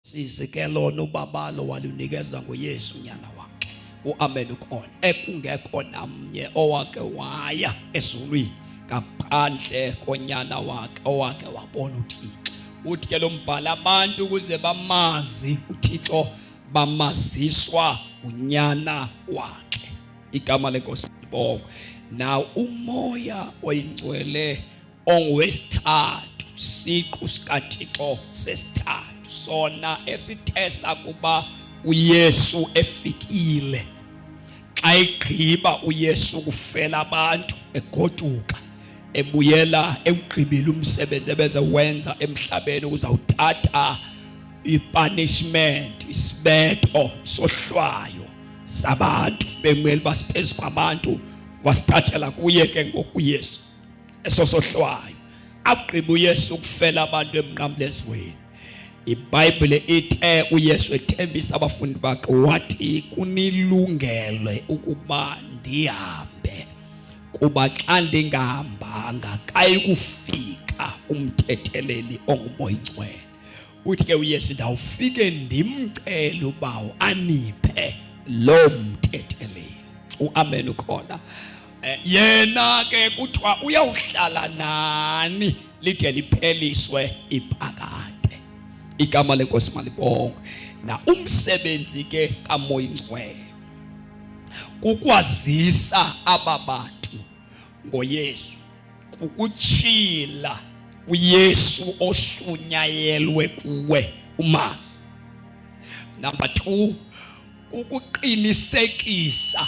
Size ke lona ubabalo walunikeza ngoYesu unyana wakhe. Uamen ukhona. Ekungekho namnye owake waya ezulwini ngaphandle konyana wakhe owake wabona uThixo. Uthi ke lo mbhali abantu ukuze bamazi uThixo bamaziswa unyana wakhe. Igama lenkosi libongwe. Now umoya oyingcwele ongowesithathu siqu sikaThixo sesithathu sona esithesa kuba uYesu efikile xa egqiba uYesu kufela abantu egoduka ebuyela ewugqibile umsebenzi ebeze wenza emhlabeni uzawuthatha ipunishment isibetho sohlwayo sabantu bemele basiphezu kwabantu wasithathela kuye ke ngoku uYesu eso sohlwayo akugqiba uYesu ukufela abantu emnqamlezweni iBhayibhile ithe uYesu ethembisa abafundi bakhe wathi kunilungele ukuba ndihambe kuba xa ndingahambanga kayikufika umthetheleli ongumoya ingcwele uthi ke uYesu ndawufike ndimcele ubawo aniphe lo mthetheleli uamen ukhona eh, yena ke kuthiwa uyawuhlala nani lide lipheliswe iphakade igama lenkosi malibongwe na umsebenzi ke kamoya ingcwele kukwazisa aba bantu ngoYesu kukutshila uYesu oshunyayelwe kuwe umazi number 2 ukuqinisekisa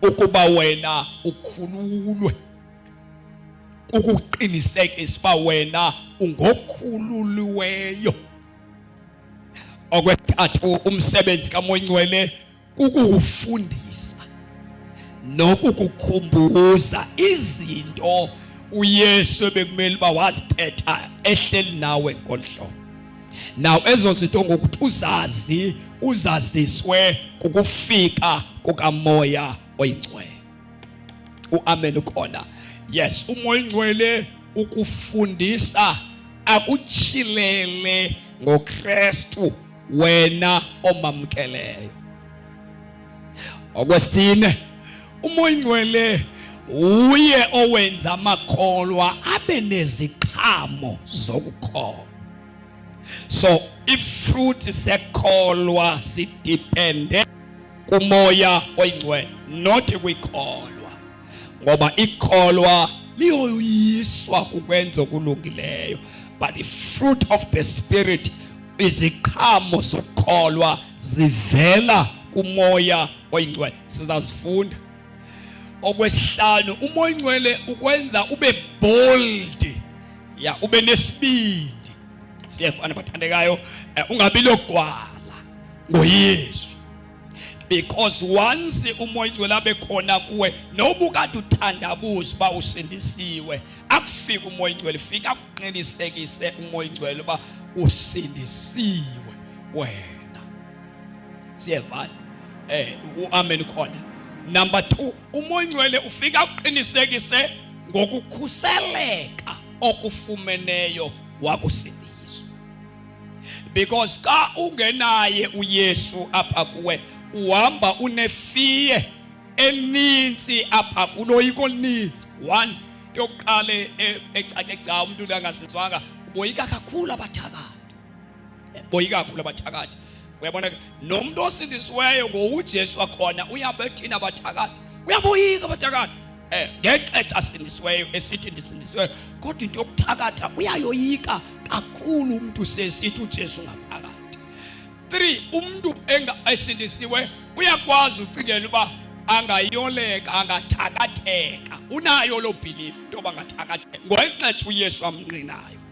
ukuba wena ukhululwe ukuqinisekisa uba wena ungokhululiweyo okwesithathu umsebenzi kaMoya kukufundisa nokukukhumbuza izinto uYesu ebekumele uba wazithetha ehleli nawe ngolu hlobo. Now ezo zinto ngokuthi uzazi uzaziswe kukufika kukaMoya oyiNgcwele. Uamen ukhona. Yes, uMoya oyiNgcwele ukufundisa akutyhilele ngoKristu wena omamkeleyo. Okwesine, uMoya oyiNgcwele uye owenza amakholwa abe neziqhamo zokukholwa. So ifruit sekholwa sidepende kumoya oyingcwele not kwikholwa ngoba ikholwa liyoyiswa kukwenza okulungileyo but the fruit of the spirit iziqhamo zokukholwa zivela kumoya oyingcwele sizazifunda okwesihlanu umoya oyingcwele ukwenza ube bold ya ube nesibindi siyefana bathandekayo eh, ungabi logwala ngoYesu because once umoya ingcwele abe khona kuwe noba ukade uthandabuza uba usindisiwe akufika umoya ingcwele fika akuqinisekise umoya ingcwele uba usindisiwe wena siyevana eh uamen khona number 2 umoya ingcwele ufika akuqinisekise ngokukhuseleka okufumeneyo wakusindiswa because xa ungenaye uYesu apha kuwe uhamba unefiye eninzi apha kuloyiko oluninzi one into yokuqala e, ecace gca umntu angasizwanga uboyika kakhulu abathakathi boyika kakhulu abathakathi uyabona ke nomntu osindisiweyo ngowuJesu wakhona uyabethina abathakathi uyaboyika abathakathi eh ngexesha asindisiweyo esithi ndisindisiweyo kodwa into yokuthakatha uyayoyika kakhulu umuntu sesithi uJesu ngaphakathi 3 umuntu esindisiwe uyakwazi ucingela uba angayoleka angathakatheka unayo loo belief into yoba angathakatheka ngexesha uYesu amnqinayo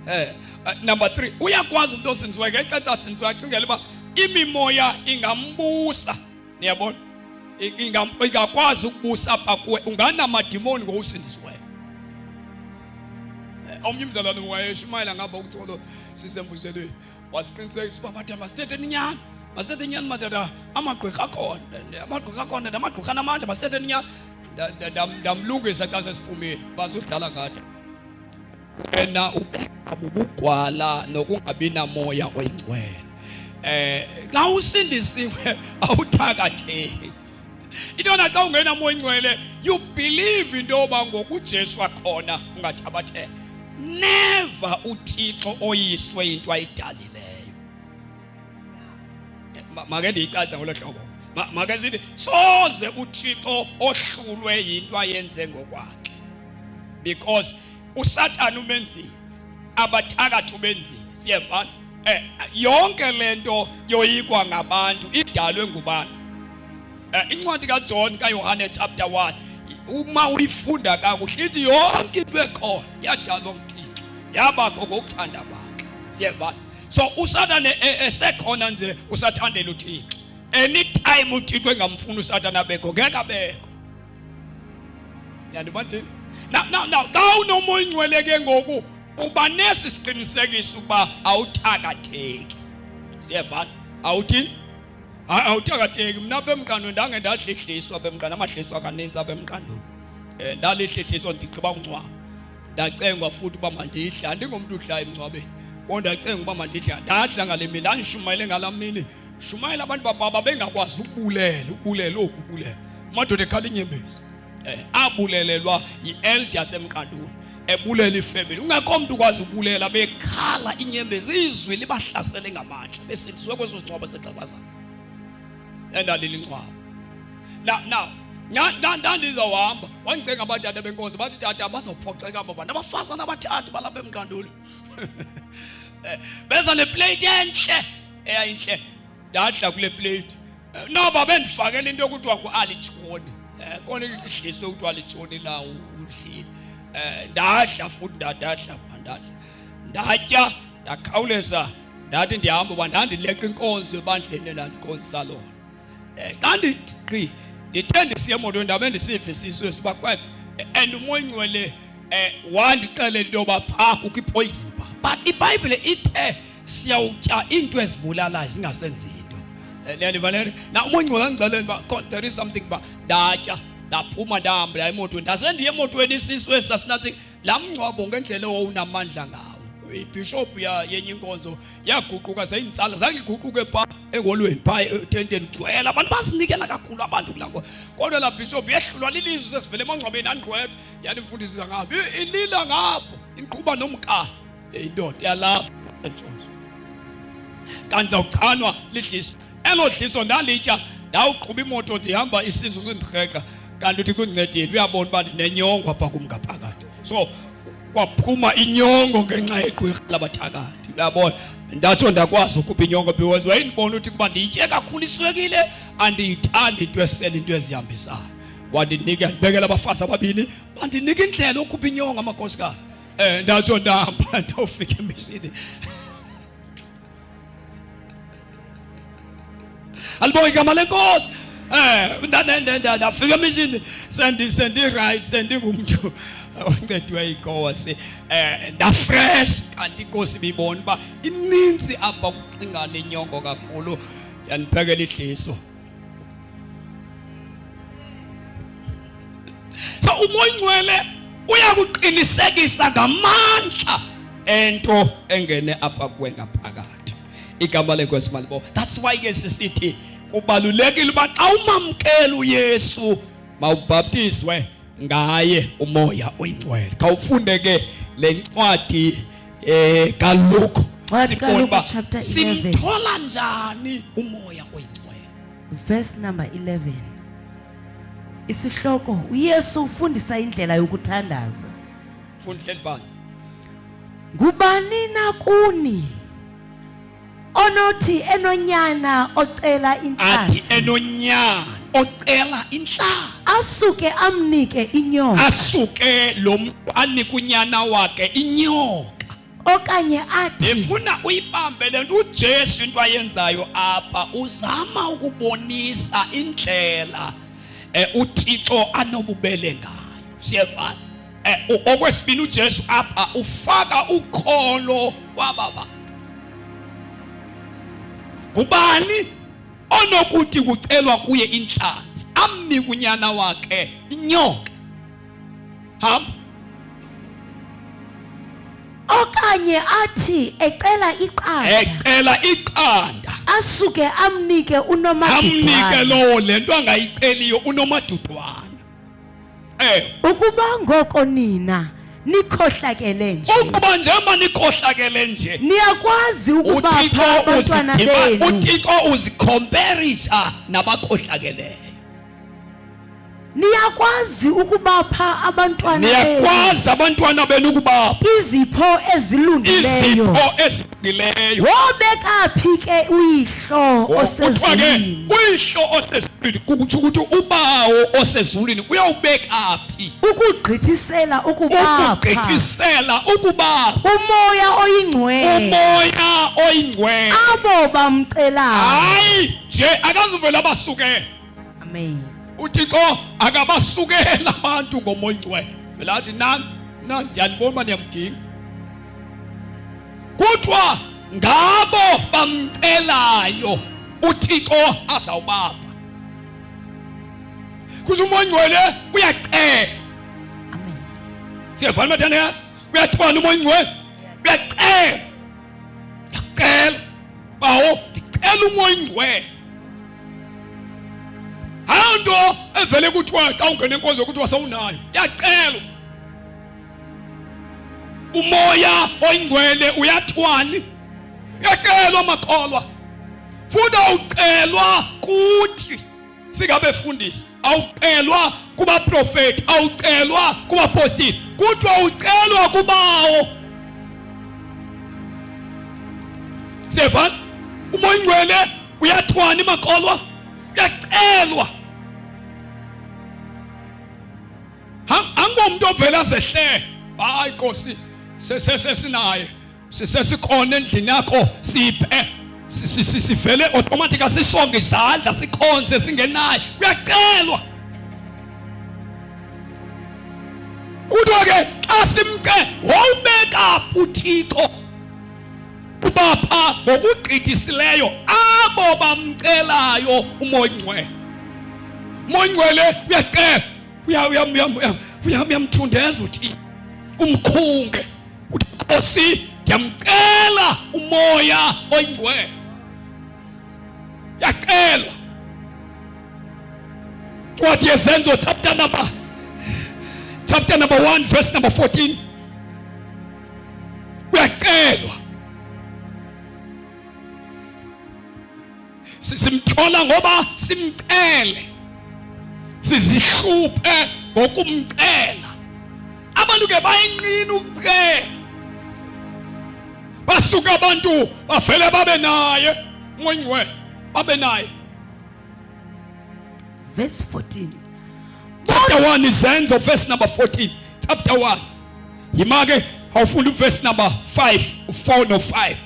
Eh, eh number 3 uyakwazi umuntu osinziwe ngexesha asinziwe acingela uba imimoya ingambusa niyabona ingakwazi ukubusa apha kuwe unganamadimoni ngowusindisiweyo eh, omnye umzalwane wayeshumayela ngapha ukutholo sisemvuselweni wasiqinisekisa uba madoda masithethe inyani masithethe inyani madoda amagqirha akhona amagqirha akhona namagqirha anamandla masithethe inyani ndamlungisa xa sesiphumile bazudlala ngade wena ubugwala nokungabi namoya oyingcwele. Xa usindisiwe awuthakatheki. Into yona xa ungena moya ingcwele you believe into yoba ngokuJesu akhona ungathabatheka. Never uThixo oyiswe into ayidalileyo. Make ndiyicaze ngolo hlobo. Make sithi soze uThixo ohlulwe yinto ayenze ngokwakhe. Because uSathane umenzile, abathakathi ubenzile. Siyevana? Yonke lento yoyikwa ngabantu idalwe ngubani? Incwadi kaJohn kaYohane chapter 1 uma uyifunda kakuhle ithi yonke into ekhona yadalwa nguThixo, yabakho ngokuthanda kwakhe. Siyevana? So uSathane esekhona nje usathandela uThixo. Anytime uThixo engamfuni uSathane abekho, ngeke abekho. Yandibathini? Now xa unomoya ingcwele ke ngoku uba nesi siqinisekiso ukuba awuthakatheki. Siyevana? Awuthini? Hayi, awuthakatheki. Mna apha emqandweni ndange ndadlidliswa apha emqandweni, amadliswa kaninzi apha emqandweni. Ndalidlidliswa ndigqiba uncwaba. Ndacengwa futhi uba mandidle, andingomntu udlayo emngcwabeni. Kodwa ndacengwa uba mandidle, ndadla ngale mini, ndandishumayele ngalaa mini. Shumayela abantu bababa bengakwazi ukubulela, ukubulela oku, ukubulela. Amadoda ekhala inyembezi. Abulelelwa yi-elder yasemqandweni, ebulela ifemeli. Ungekho mntu ukwazi ukubulela, bekhala inyembezi, izwi libahlasele ngamandla, besindisiwe kweso singcwabo sexakwazana. Endalila incwaba. Now, ndandizawuhamba, wandicenga abatata benkonzo, bathi tata bazawuphoxeka aba bantu, abafazana abathathu balapha emqanduli. Beza neplate entle, eyayintle, ndadla kule plate. Noba bendifakele into yokuthiwa ngu-alitshoni. Kona idliswe kuthiwa alitshoni la udlile. Ndadla futhi, ndadla, ndadla. Ndatya, ndakhawuleza, ndathi ndihamba uba ndandileqa inkonzo ebandleni endandikonzisa lona. Xa ndithi gqi, ndithe ndisiya emotweni ndabe ndisiva isisu esiba kwek. And uMoya Oyingcwele wandixelela into yoba phaa kukho ipoison phaa. But iBhayibhile ithe siyawutya iinto ezibulalayo zingasenzi into. Niyandiva le nto? Na uMoya Oyingcwele wandixelela uba there is something uba ndatya, ndaphuma ndahamba ndaya emotweni. Ndase ndiye emotweni isisu esi sasinathi laa mngcwabo ngendlela owawunamandla ngawo. Ibhishophu yenye inkonzo yaguquka seyintsala, zange iguquke phaa engolweni, phaa etenteni kugcwele abantu, bazinikela kakhulu abantu kulaa nkonzo. Kodwa laa bhishophu yehlulwa lilizwi sesivele emangcwabeni andigqwetha, yandifundisisa ngapha, ilila ngapho, iqhuba nomka, indoda yalapha entshonzo. Kanti ndizawuchanwa lidliso. Elo dliso ndalitya, ndawuqhuba imoto ndihamba isisu sindirheqa, kanti uthi kundincedile, uyabona uba ndinenyongo apha kum ngaphakathi. So kwaphuma inyongo ngenxa yegqwirha labathakathi, uyabona. Ndatsho ndakwazi ukhupha inyongo because wayendibona uthi kuba ndiyitye kakhulu iswekile, andiyithandi into esele into ezihambisayo. Wandinika, ndibekela abafazi ababini, bandinika indlela yokukhupha inyongo amakhosikazi. Ndatsho ndahamba ndawufika emishini. Alibonge igama lenkosi. Ndafika emishini sendi right, sendingumntu oncedwe yinkosi. Ndafresh, kanti inkosi ibibona uba ininzi apha kuxingana inyongo kakhulu, yandiphekela idliso. So uMoya Oyingcwele uyakuqinisekisa ngamandla ento engene apha kuwe ngaphakathi. Igama lenkosi malibo. That's why ke sisithi kubalulekile uba xa umamkela uYesu mawubhaptizwe ngaye uMoya Oyingcwele. Khawufunde ke le ncwadi kaLuke. Ncwadi Sibone kaLuke uba chapter 11. simthola njani uMoya Oyingcwele. Verse number 11. Isihloko, uYesu ufundisa indlela yokuthandaza. Funda hleli phansi. Ngubani na kuni onothi enonyana ocela intlanzi? Athi enonyana ocela intlanzi. Asuke amnike inyoka. Asuke lo mntu anike unyana wakhe inyoka. Okanye athi Ndifuna uyibambe le nto uJesu into ayenzayo apha, uzama ukubonisa indlela uThixo anobubele ngayo. Siyevana? Okwesibini uJesu apha ufaka ukholo kwaba bantu. Ngubani onokuthi kucelwa kuye intlanzi amnike unyana wakhe inyoka? Hamba. Okanye athi ecela iqanda, Ecela iqanda, asuke amnike amnike unomadudwane? Lowo le nto angayiceliyo unomadudwana. Ukuba ngoko nina nikhohlakele nje, Ukuba njengoba nikhohlakele nje, niyakwazi ukubapha uThixo abantwana uzidima benu uThixo uzicomparisha nabakhohlakeleyo. Niyakwazi ukubapha abantwana benu Niyakwazi abantwana benu ukubapha izipho ezilungileyo, izipho ezilungileyo, wobeka phi ke uyihlo Kuthiwa ke osezulwini uyihlo osezulwini, kukutsho ukuthi ubawo osezulwini uyawubeka phi ukugqithisela ukubapha ukugqithisela ukubapha umoya oyingcwele umoya oyingcwele abo bamcelayo? Hayi nje, akazuvela abasukele. Amen. UThixo akabasukela abantu ngomoya oyingcwele, vele athi nani nani, ndiyanibona uba niyamdinga. Kuthiwa ngabo bamcelayo uThixo azawubapha, kuze umoya oyingcwele uyacela. Amen. Siyavana mathanda? Uyathwana umoya oyingcwele, uyacela. Ndiyacela bawo, ndicela umoya oyingcwele. Hayi nto evele kuthiwa xa ungena enkonzo kuthiwa sewunayo. Yacelwa umoya oyingcwele, uyathwani, uyacelwa makholwa. Futhi awucelwa kuthi singabefundisi, awucelwa kubaprofeti, awucelwa kubapostile, kuthiwa ucelwa kubawo. Siyevana? Umoya oyingcwele uyathwani makholwa? Uyacelwa. Angomntu ovela zehle, hayi Nkosi, sesinaye, sesikhona endlini yakho, siphe. Sivele automatic sisonge izandla sikhonze singenaye. Uyacelwa. Kuthiwa ke xa simce, wawubeka uThixo ubapha ngokugqithisileyo abo bamcelayo umoya oyingcwele. Umoya oyingcwele uyacela, uyamthundeza uThixo, umkhunge uthi, Nkosi, ndiyamcela umoya oyingcwele. Yacelwa. Ncwadi yeZenzo, chapter number 1, verse number 14. Uyacelwa. Simthola ngoba simcele, sizihluphe ngokumcela. Abantu ke bayinqina ukucela, basuka abantu bavele babe naye ngcwengcwe, babe naye. Verse 14. Chapter 1 Izenzo, verse number 14. Chapter 1, yima ke, awufunda uverse number 5, 4 no 5.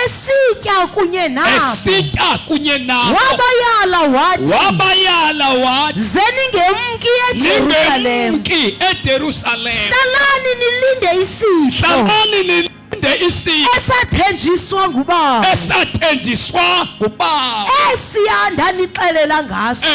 Esitya kunye nabo, Esitya kunye nabo, wabayala wathi, wabayala wathi, ze ningemki eJerusalem, ningemki eJerusalem, hlalani nilinde isipho hlalani nilinde isipho esathenjiswa nguBaba, esathenjiswa nguBaba, esiya ndanixelela ngaso.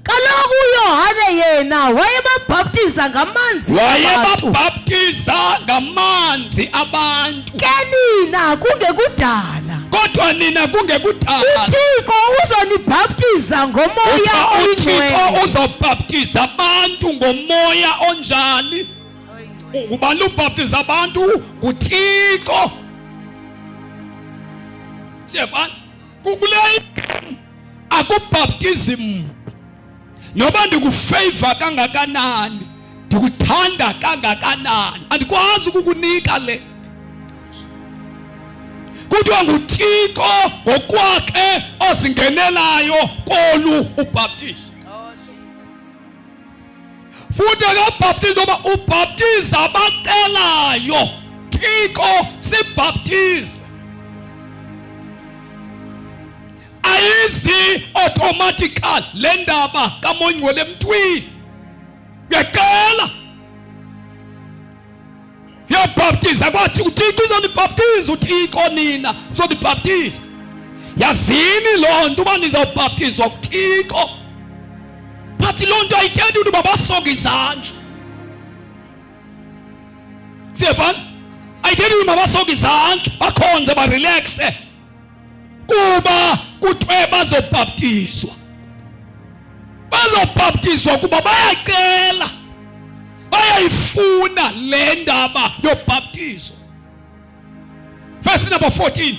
Kaloku uYohane yena wayebabhaptiza ngamanzi abantu, Wayebabhaptiza ngamanzi abantu, ke nina kungekudala, kodwa nina kungekudala, uThixo uzonibhaptiza ngomoya uThixo oyingcwele. uzobhaptiza abantu ngomoya onjani? Ubani ubhaptiza abantu? NguThixo. Siyafana kukule, akubhaptizi noba ndikufavor kangakanani, ndikuthanda kangakanani, andikwazi ukukunika le. Kuthiwa nguThixo ngokwakhe ozingenelayo kolu ubhaptizo. Futhi akabhaptizi ngoba ubhaptiza abacelayo. Thixo, sibhaptize. Ayizi automatical le ndaba kaMongcwele emntwini. Uyacela, uyabhaptiza. Kwathi uThixo uzonibhaptiza, uThixo nina uzonibhaptiza. Yazini loo nto uba nizawubhaptizwa kuThixo, but loo nto ayithethi ukuthi babasonge izandla. Siyevana? Ayithethi uba mabasoke izandla bakhonze barelaxe kuba kuthiwe bazobhaptizwa. Bazobhaptizwa kuba bayacela, bayayifuna le ndaba yobhaptizo. Verse number 14.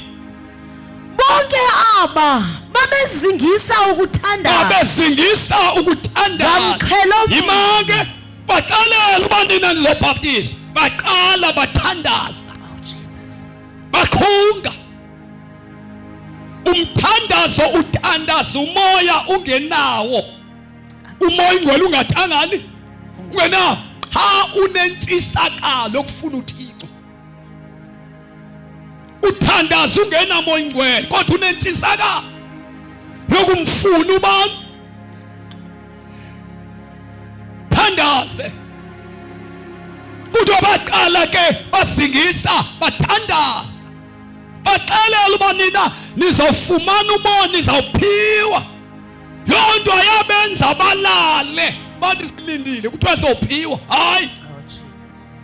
Bonke aba babezingisa ukuthandaza. Babezingisa ukuthandaza. Ngamxhelo mnye. Yima ke, baxelela uba nina nizobhaptizwa. Baqala bathandaza. Oh, Jesus. Bakhunga. Umthandazo uthandaza umoya ungenawo. Umoya ingcwele ungathangani? Ungenawo. Ha unentshisakalo yokufuna uThixo. Uthandaza ungenamoya ingcwele kodwa unentshisakalo yokumfuna ubani. Thandaze. Kuthiwa baqala ke basingisa bathandaza. Baxelela uba nina nizawufumana umoya, nizawuphiwa. Loo nto ayabenza balale, bathi silindile kuthiwa sophiwa. Hayi. Oh, Jesus.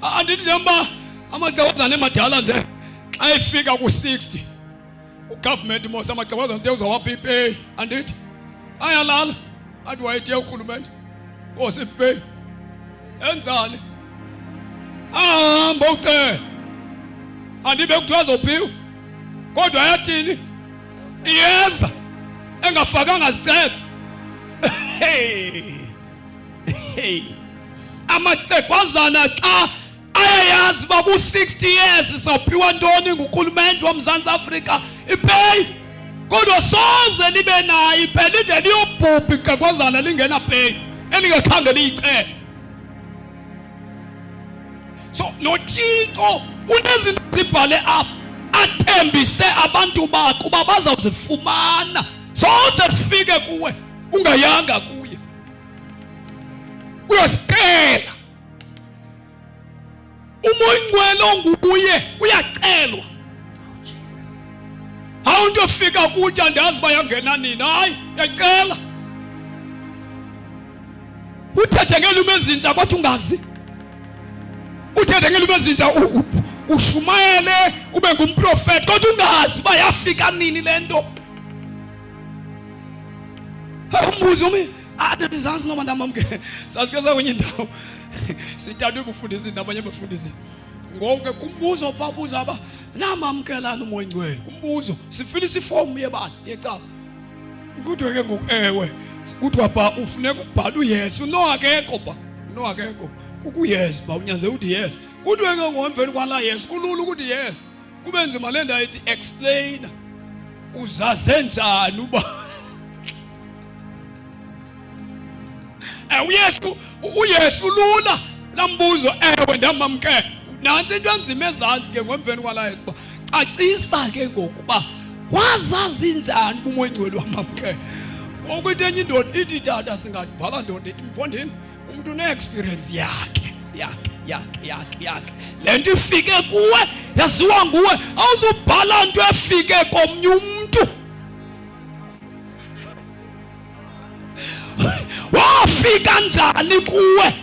Andithi njengoba amagqabazana emadala nje xa efika ku-60 ugovernment mos amagqabazana nje uzawapha ipeyi, andithi ayalala athi wayethe urhulumente nkosi ipeyi enzani, ahamba ucela, andibe kuthiwa azophiwa kodwa yathini iyeza engafakanga zicelo. Hey. Hey. Amacegwazana xa ayayazi uba ku-60 years sawuphiwa ntoni ngurhulumente woMzantsi Afrika ipeyi, kodwa soze libe nayo ipeyi, lide liyobhubha ixhegwazana lingenapeyi elingakhange liyicele. So noThixo unezinto zibhale apha athembise abantu bakhe uba bazawuzifumana, soze zifike kuwe ungayanga kuye, uyosicela. Umoya oyingcwele onguye uyacelwa. Hawu, into efika kuthi andazi uba yangena nini, hayi, uyacela. Uthethe ngeelwimi ezintsha kodwa ungazi, uthethe ngeelwimi ezintsha, ushumayele ube ngumprofeti kodwa ungazi uba yafika nini le nto. Umbuzo umi andizazi noba ndamamke sasike sakwenye indawo sithathe ubufundisi nabanye abafundisi. Ngoku ke kumbuzo phaa buza uba namamkelani umoya oyingcwele, kumbuzo sifilisa ifomu yebandla yecala. Kuthiwe ke ngoku ewe, kuthiwa pha ufuneka ubhale uYesu, no akekho pha, no akekho, kukuYesu pha unyanzeleka uthi yes. Kuthiwe ke ngoku emveni kwala Yesu kulula ukuthi yes, kube nzima le ndawo ithi explain uzaze njani uba uYesu, uYesu lula lambuzo, ewe ndamamkela. Nantsi into enzima ezantsi ke ngomveni kwala Yesu, uba cacisa ke ngokuba wazazi njani uba umoya oyingcwele wamamkela. Ngoku into enye indoda ithi tata singabhala ndoda ithi mfondini umuntu une-experience yakhe yakhe yakhe yakhe yakhe, le nto ifike kuwe yaziwa nguwe, awuzubhala nto efike komnye umntu. Wafika njani kuwe?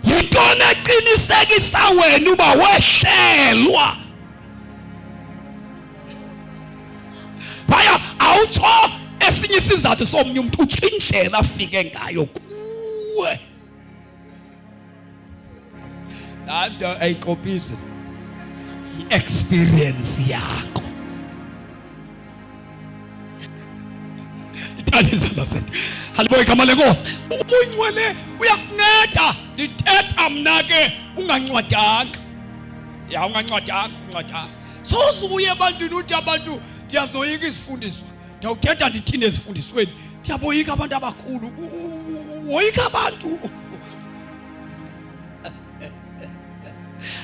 Yintoni eqinisekisa wena uba wehlelwa? Phaya awutsho esinye isizathu somnye umntu, utsho indlela afike ngayo kuwe. Laa nto ayikopisi, i-experience yakho. Ithanda izandla zethu. Haleluya, igama lenkosi. Ubungcwele uyakunceda. Ndithetha mna ke ungancwadanga, ya ungancwadanga, uncwadanga. Soze uye ebantwini uthi abantu ndiyazoyika izifundiswa, ndiyawuthetha ndithini ezifundisweni, ndiyaboyika abantu abakhulu. Woyika abantu?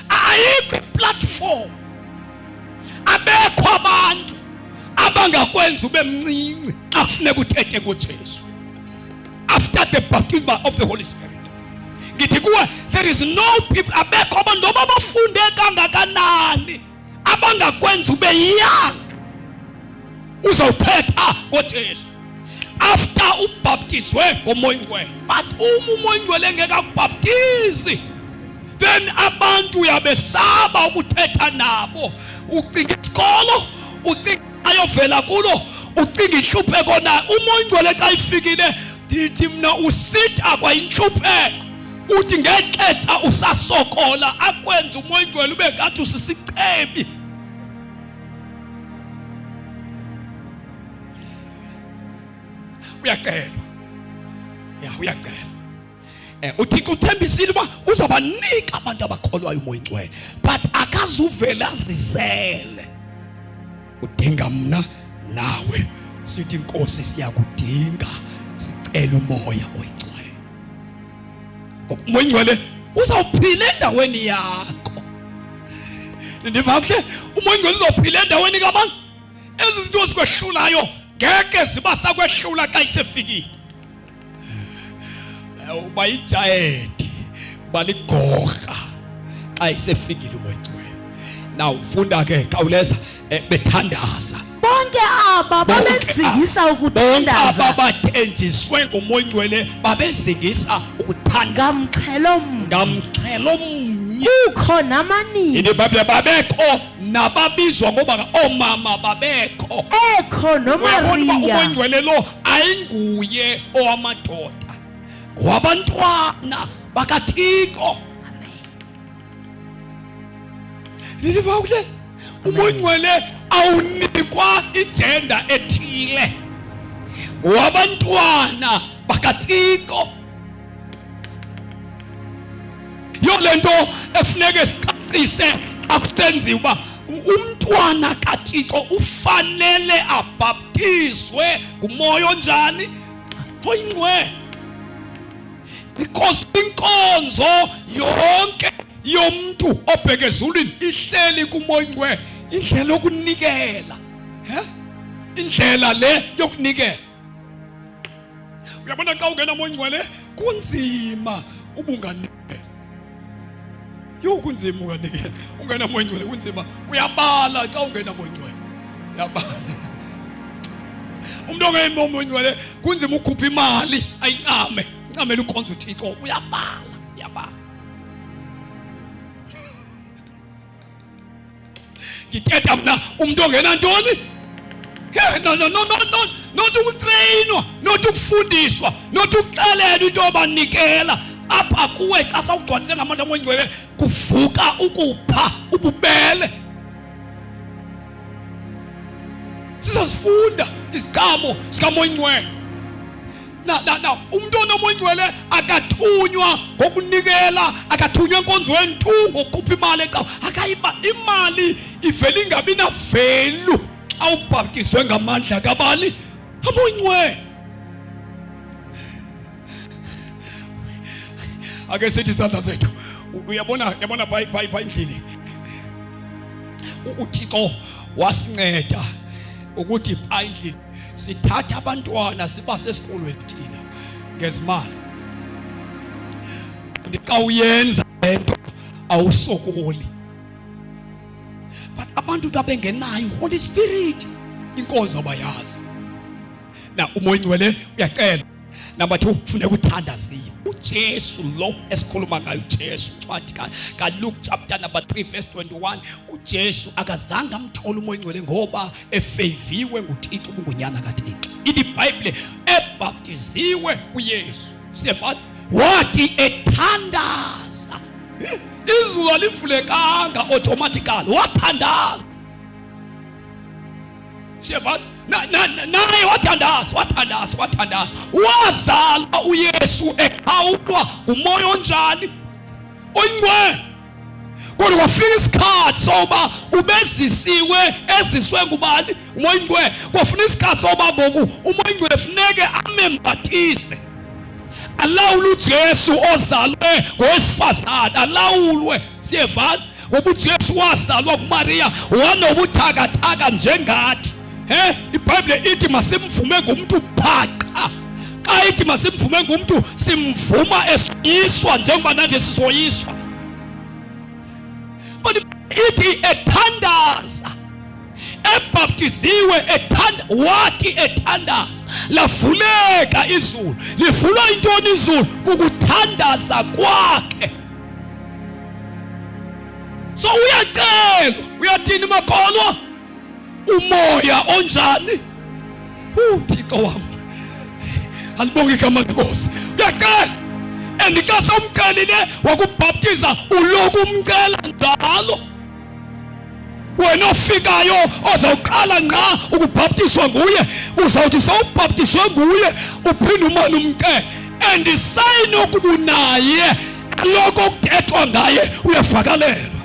Ayikho iplatform, abekho abantu abangakwenza ube mncinci xa kufuneka uthethe ngoJesu after the baptism of the Holy Spirit. Ngithi kuwe, there is no people, abekho abantu noba bafunde kangakanani abangakwenza ube young uzawuthetha ngoJesu. After ubhaptizwe ngoMoya Oyingcwele, but uma uMoya Oyingcwele engekakubhaptizi, then abantu uyabesaba ukuthetha nabo. Ucinga isikolo, ucinga ayovela kulo, ucinga intlupheko na. UMoya Oyingcwele xa ifikile, ndithi mna usitha kwayintlupheko, uthi ngexetsha usasokola akwenze uMoya Oyingcwele ube ngathi usisicebi. Uyacelwa, ya, uyacelwa. UThixo uthembisile uba uzabanika abantu abakholwayo uMoya Oyingcwele, but akazuvele azizele. Udinga mna nawe sithi, Inkosi, siyakudinga, sicela uMoya Oyingcwele. Umoya Oyingcwele uzawuphila endaweni yakho. Ndiva kuhle? Umoya Oyingcwele uzophila endaweni kabani? Ezi zinto zikwehlulayo ngeke ziba sakwehlula xa isefikile. Uba yigiant, uba ligorha xa isefikile uMoya Oyingcwele. Now funda ke, khawuleza. Bethandaza Bonke aba babezingisa bonke ukuthandaza aba bathenjiswe nguMoya Oyingcwele babezingisa ukuthanda ngamxhelo mnye, ngamxhelo mnye, kukho namanina, ithi iBhayibhile babekho nababizwa ngoba oomama babekho, ekho uyabona uba noMariya uMoya Oyingcwele lo ayinguye owamadoda, ngowabantwana bakaThixo. Ndiliva kuhle? UMoya Oyingcwele awunikwa igender ethile, ngowabantwana bakaThixo. Yiyo le nto efuneke sicacise xa kusenziwa uba umntwana kaThixo ufanele abhaptizwe ngumoya onjani? Oyingcwele. Because inkonzo yonke yomntu obheke ezulwini ihleli kuMoya Oyingcwele. Indlela yokunikela, he, indlela le yokunikela. Uyabona, xa ungena Moya Oyingcwele kunzima ubunganikela. Yho, kunzima unganikela ungena Moya Oyingcwele, kunzima. Uyabala xa ungena Moya Oyingcwele, uyabala. Umuntu ongena Moya Oyingcwele kunzima ukhupha imali ayincame, incamele ukhonza uThixo. Uyabala, uyabala. Ngithetha mna umuntu ongena ntoni? Hey, no, no, no, no, no, not ukutrainwa, not ukufundiswa, not ukuxelelwa into yobanikela apha kuwe. Xa sawugcwalise ngamandla oMoya Oyingcwele kuvuka ukupha, ububele. Sizosifunda isiqhamo sikaMoya Oyingcwele. Na umuntu onoMoya Oyingcwele akathunywa ngokunikela, akathunywa enkonzweni tu ngokukhupha imali ecawa. Akayiba imali ivele ingabi na value xa ubhaptizwe ngamandla kabani? AMoya Oyingcwele. Ake sithi isandla sethu. Uyabona, uyabona, bhayi bhayi bhayi endlini. UThixo wasinceda ukuthi pha endlini sithatha abantwana sibase esikolweni thina ngezimali. Xa uyenza lento awusokoli, but abantu xa bengenayo Holy Spirit inkonzo abayazi. Na uMoya Oyingcwele uyacela. Number 2, kufuneka uthandazile. UJesu lo esikhuluma ngayo, uJesu, incwadi kaLuke chapter number 3 verse 21, uJesu akazange amthole uMoya Oyingcwele ngoba efeviwe nguThixo, ubungunyana kaThixo. Ithi iBhayibhile ebhaptiziwe uYesu, siyefana, wathi ethandaza, izulu alivulekanga automatically, wathandaza. Siyevana? Naye wathandaza, wathandaza, wathandaza. Wazalwa uYesu ekhawulwa ngumoya onjani? Oyingcwele. Kodwa kwafika isikhathi soba ubezisiwe, eziswe ngubani? UMoya Oyingcwele. Kwafuna isikhathi soba ngoku uMoya Oyingcwele funeke amembathise, alawule uJesu ozalwe ngowesifazane, alawulwe. Siyevana? Ngoba uJesu wazalwa kuMaria, wanobuthakathaka njengathi. He, iBhayibhile ithi masimvume ngumntu phaqa. Xa ithi masimvume ngumntu, simvuma esoyiswa njengoba nathi sisoyiswa. But ithi ethandaza, ebhaptiziwe, ethanda, wathi ethandaza Lavuleka izulu. Livulwa intoni izulu? Kukuthandaza kwakhe. So uyacelwa, uyathini makholwa? Umoya onjani? UThixo wam, alibonge igama lenkosi. Uyacela, and xa sewumcelile wakubhaptiza, uloku umcela njalo. Wena ofikayo ozawuqala ngqa ukubhaptizwa nguye, uzawuthi sewubhaptizwe nguye uphinde umane umcele. And isayini yokuba unaye loko kuthethwa ngaye uyavakalelwa.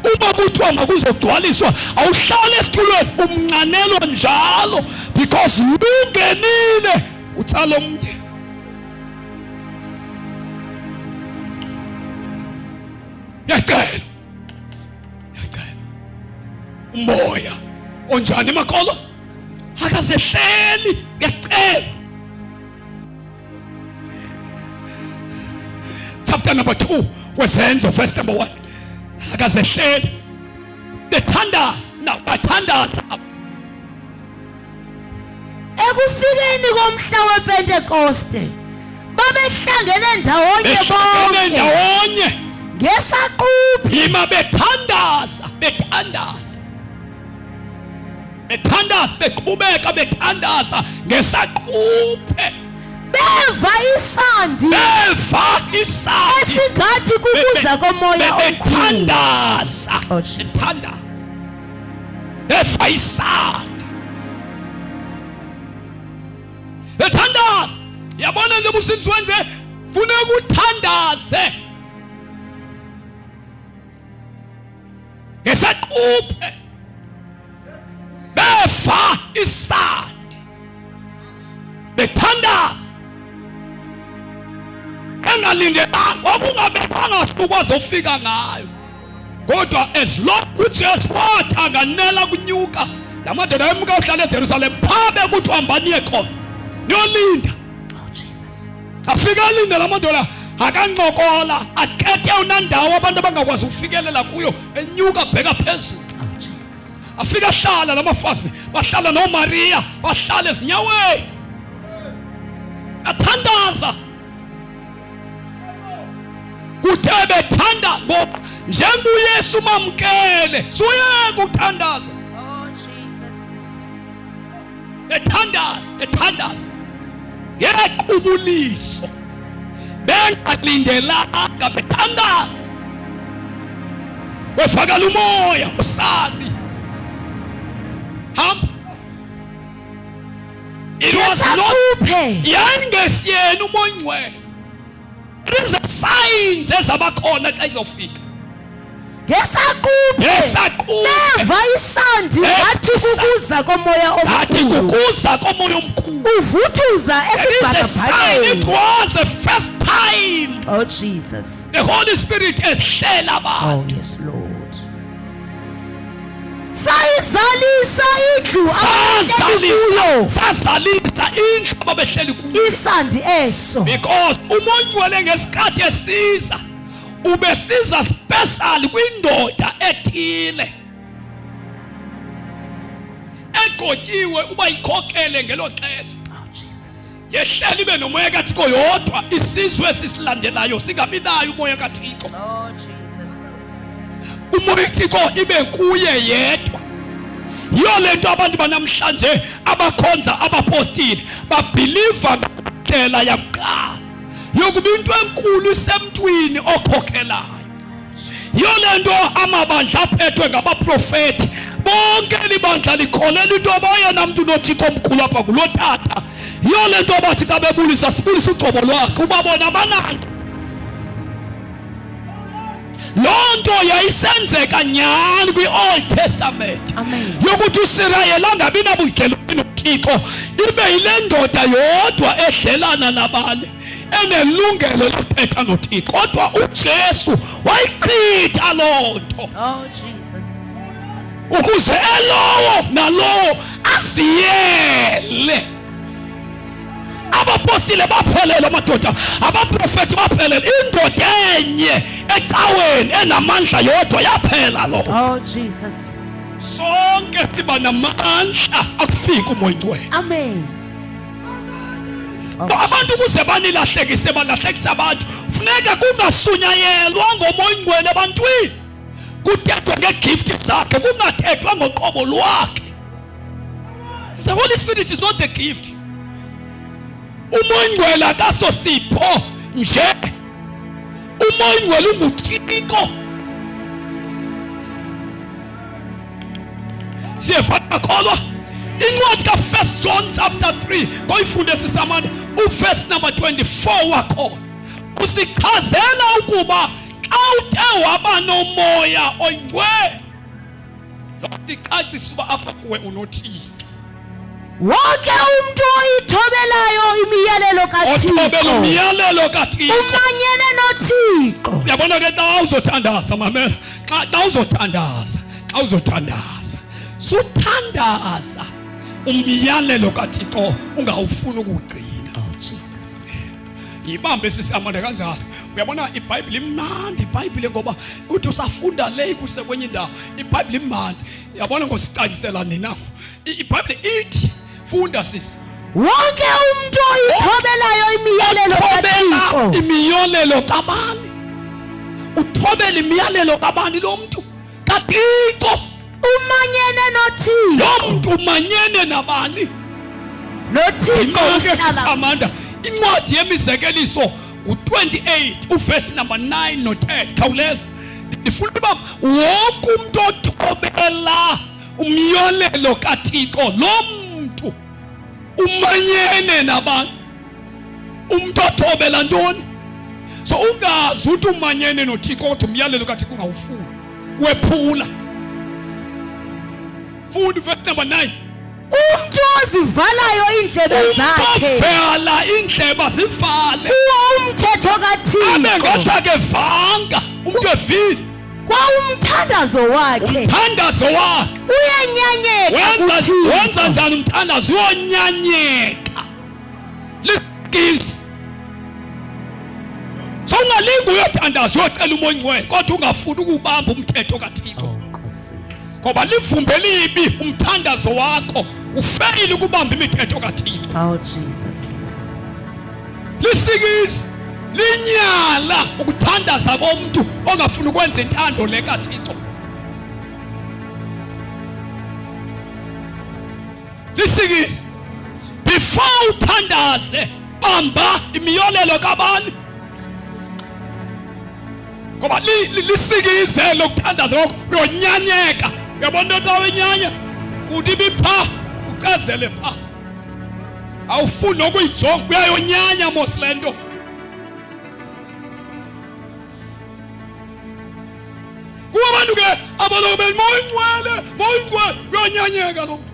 Uma kuthiwa makuzogcwaliswa, awuhlali esitulweni, umnqanelwa njalo, because lungenile utsala omnye. Yacela, yacela umoya onjani makolo? Akazehleli, uyacela. Chapter number 2 wezenzo, verse number 1. Akazehleli, bethandaza na bathandaza. Ekufikeni komhla wePentekoste babehlangene ndawonye behlangene bonke ndawonye ngesaquphe. Yima, bethandaza, bethandaza, bethandaza, beqhubeka bethandaza ngesaquphe. Beva isandi beva isandi esingathi kukuza komoya omkhulu. Bethandaza. Oh, Jesus. Bethandaza, beva isandi bethandaza. Yabona nje businziwe nje, funeka uthandaze ngesaquphe. Beva isandi bethandaza, engalindelanga, kwakungabekwanga suku azofika ngayo, kodwa as long uJesu wathi anganela kunyuka, la madoda emka uhlala eJerusalem phabe kuthiwa hambaniye khona niyolinda. Oh Jesus. Afika alinda la madoda, akancokola, akhethe unandawo abantu abangakwazi ukufikelela kuyo, enyuka bheka phezulu. Oh Jesus. Afika ahlala lamafazi, bahlala noMaria, bahlala ezinyaweni, athandaza. Kuthe bethanda, ngoba njengoba uYesu mamkele, suyeka ukuthandaza. Oh Jesus. Ethandaza, ethandaza ngequbuliso, bengalindelanga, bethandaza, kwevakala umoya usandi hamba. It was not Ngesaquphe. Yayingesiyena umoya ongcwele. These are signs ezabakhona xa izofika. Ngesaquphe. Ngesaquphe. Beva isandi Beva ngathi kukuza komoya ngathi omkhulu. Kukuza komoya omkhulu. Uvuthuza There is a sign. It esibhakabhakeni. was the first time Oh Jesus. the Holy Spirit esihlela abantu. Oh yes Lord. Sayizalisa indlu ababehleli kuyo. Sazalisa, sazalisa indlu ababehleli kuyo. Isandi eso. Because umoya ongcwele ngesikhathi esiza, ubesiza special kwindoda ethile egotyiwe uba ikhokele ngelo xesha. Oh Jesus. Yehlela ibe nomoya kaThixo yodwa, isizwe esisilandelayo singabi nayo umoya kaThixo. Oh Jesus. Umoya kaThixo ibe kuye yedwa. Yiyo le nto abantu banamhlanje abakhonza abapostile babhiliva ngendlela yakuqala yokuba into enkulu isemntwini okhokhelayo. Yiyo le nto amabandla aphethwe ngabaprofethi bonke, libandla likholela into yoba mntu unoThixo omkhulu apha ngulo tata. Yiyo le nto bathi xa bebulisa, sibulisa ugcobo lwakhe, uba bona bananto. Loo nto yayisenzeka nyhani kwi-Old Testament. Amen. Yokuthi uSirayeli angabi nabudlelwane noThixo, ibe yile ndoda yodwa edlelana nabanye, enelungelo lokuthetha noThixo. Kodwa uJesu wayichitha loo nto. Oh Jesus. Ukuze elowo nalowo aziyele. Abapostile baphelele, amadoda abaprofeti baphelele, indoda enye ecaweni enamandla yodwa yaphela lo. Oh Jesus. Sonke siba namandla akufika umoya ongcwele. Amen. Oh, Abantu ukuze banilahlekise, balahlekisa abantu, funeka kungasunyayelwa ngoMoya Oyingcwele ebantwini, kuthethwe ngegift zakhe, kungathethwa ngoqobo lwakhe. The Holy Spirit is not the gift. UMoya Oyingcwele akasosipho nje. UMoya Oyingcwele unguThixo. Siyevana kholwa. Incwadi ka-1 John chapter 3 koyifunde sisamanda uverse number 24 wakhona usichazela ukuba xa uthe waba noMoya Oyingcwele, loo nto icacisa uba apha kuwe unoThixo. Wonke umuntu oyithobelayo imiyalelo Othobela kaThixo umyalelo kaThixo umanyene noThixo. Uyabona ke, xa uzothandaza, mamela, xa uzothandaza, xa uzothandaza, suthandaza umyalelo kaThixo ungawufuni ukuwugcina. Oh Jesus. Yibambe sisiamanda kanjalo. Uyabona, iBhayibhile imnandi iBhayibhile, ngoba uthi usafunda le kuse kwenye indawo, iBhayibhile imnandi. Uyabona, ngosicacisela nina, iBhayibhile ithi, funda sisi. Wonke umuntu oyithobelayo imiyalelo Uthobela kaThixo imiyalelo kabani? Uthobela imiyalelo kabani lo mntu? KaThixo. Umanyene noThixo. Lo mntu umanyene nabani? NoThixo. Imake. Uhlala Sisamanda, incwadi yemizekeliso ngu-28 uvesi number 9 no-10. Khawuleza, ndifuna uba wonke umntu othobela umyolelo kaThixo, lo mntu umanyene nabantu. Umntu othobela ntoni? So ungazi uthi umanyene noThixo kodwa umyalelo kaThixo ungawufuni, wephula. Funda verse number 9. Umuntu ozivalayo indlebe zakhe Uvala indleba, zivale kuwo umthetho abe kaThixo ngathi akevanga umntu evile kwa umthandazo wakhe umthandazo wakhe uyenyanyeka wenza wenza kuThixo. njani umthandazo? Uyonyanyeka, likizi. So ungalinga uyothandaza, uyocela uMoya Oyingcwele, kodwa ungafuni ukubamba umthetho kaThixo. Oh Nkosi Yesu. Ngoba livumbe libi umthandazo wakho, ufeyile ukubamba imithetho kaThixo. Oh Jesus. Lisikizi, linyala ukuthandaza komuntu ongafuni ukwenza intando le kaThixo. Lisikizi. Before uthandaze, bamba imiyolelo kabani, ngoba lisikize lokuthandaza kwakho, uyonyanyeka. Uyabona into awenyanya kuthi ibipha ucezele pha, awufuni nokuyijonga, uyayonyanya mos le nto. Kuba abantu ke abaloku bethi Moya Ingcwele, Moya Ingcwele, uyonyanyeka lo mntu.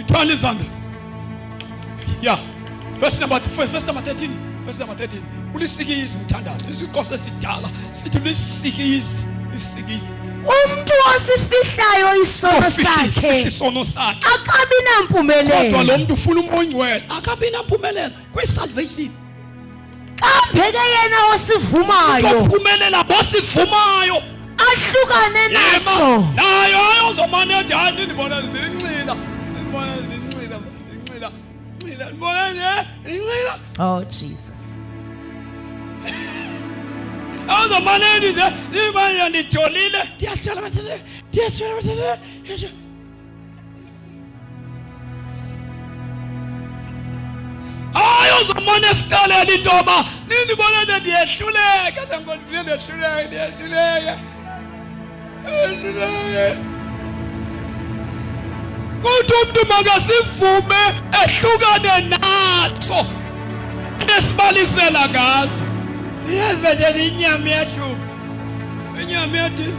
Ithwala izandla. Yeah, verse number 13, verse number 13. Ulisikizi umthandazo. IsiXhosa esidala sithi ulisikizi, lisikizi. Umuntu osifihlayo isono Ofihla sakhe isono sakhe akabi kodwa lo nampumelelo. mntu ufuna uMoya Oyingcwele, akabi nampumelelo kwi-salvation. Kambe ke yena osivumayo Ophumelela bosivumayo ahlukane naso. Nayo ayozomane ethi, hayi, nindibona ndinxila, ndibona ndinxila, ndinxila, nxila, ndibona nje ndinxila. Oh Jesus. Awuzomane ethi nje ndibona ndijolile, ndiyatshala bathele, ndiyatshala bathele, ndiyatshala. Hayi, uzomane esixelela into yoba nindibona nje ndiyehluleka, senkonfile, ndiyehluleka, ndiyehluleka, ndiyehluleka. Kuthi umntu makasivume ehlukane naso esibalisela ngazo. Yazi betheni, inyama iyahlupha, inyama iyathi.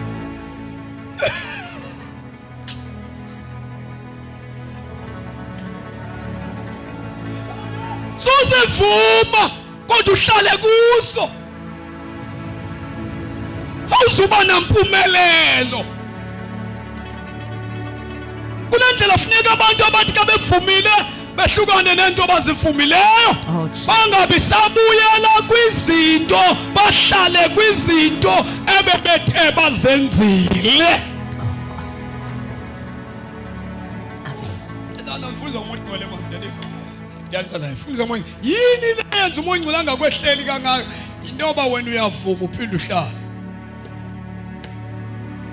Suzivuma kodwa uhlale kuso, awuzuba nampumelelo. Kule ndlela funeka abantu abathi xa bevumile behlukane nento abazivumileyo, Oh, Jesus. bangabi sabuyela kwizinto, bahlale kwizinto ebebethe bazenzile. Oh Nkosi. Andifundisa ngomoya ongcwele mani. Ndiyalisa la, fundisa ngomoya. Yini le yenza umoya ongcwele angakwehleli kangaka? Into yoba wena uyavuma uphinde uhlale.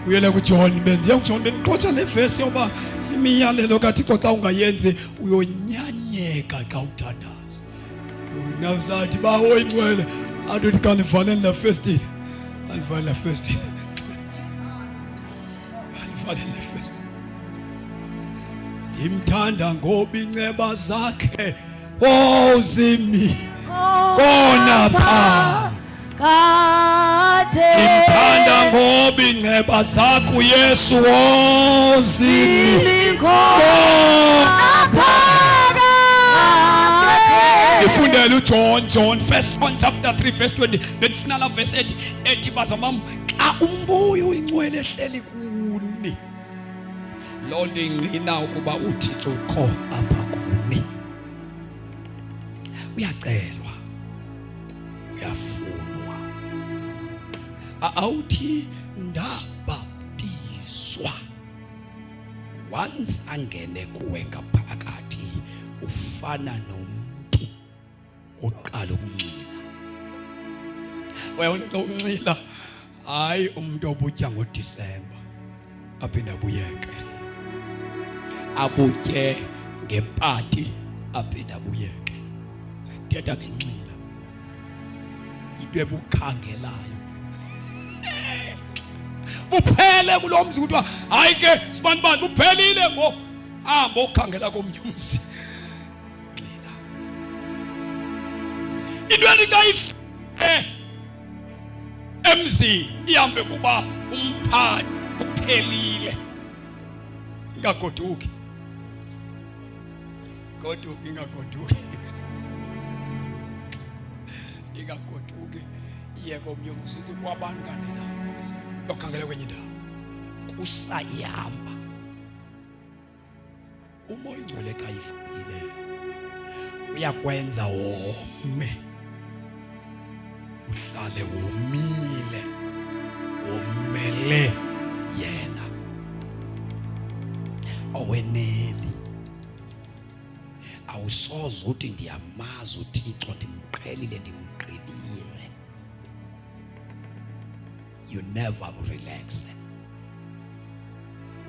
Buyela kuJohn, benziya kuJohn bendiqotsha le vesi yoba imiyalelo kaThixo xa ungayenzi uyonyanyeka xa uthandaza. Nawusathi bawo ingcwele athi uthi kanivaleni la festile. Anivale la festile. Anivale le festile. Ndimthanda ngoba inceba zakhe oh zimi kona pha. Kade Ndimthanda ngoba inceba zakho Yesu oh zimi kona Ndifundele uJohn John first John chapter 3 verse 20 bendifuna la verse ethi ethi bazamam xa umbuyo uyingcwele ehleli kuni loo nto ingqina ukuba uThixo ukho apha kuni uyacelwa uyafunwa awuthi ndabaptizwa once angene kuwe ngaphakathi ufana nomntu oqala ukunxila uyabona xa unxila hayi umuntu obutya ngoDisemba aphinde abuyeke abutye ngepati aphinde abuyeke thetha ngenxila into ebukhangelayo buphele kulo mzi kuthiwa hayi ke sibanibani buphelile ngo hamba okhangela komnye umzi into ethi xa ifike emzini ihambe kuba umphathi uphelile ingagoduki goduki ingagoduki ingagoduki iye komnye umzi ithi kwabantu kanina yokhangela kwenye indawo kusa ihamba umoya ingcwele xa ifikile uyakwenza wome uhlale womile womele yena oweneli awusoze uthi ndiyamazi uThixo ndimqhelile ndimgqibile you never relax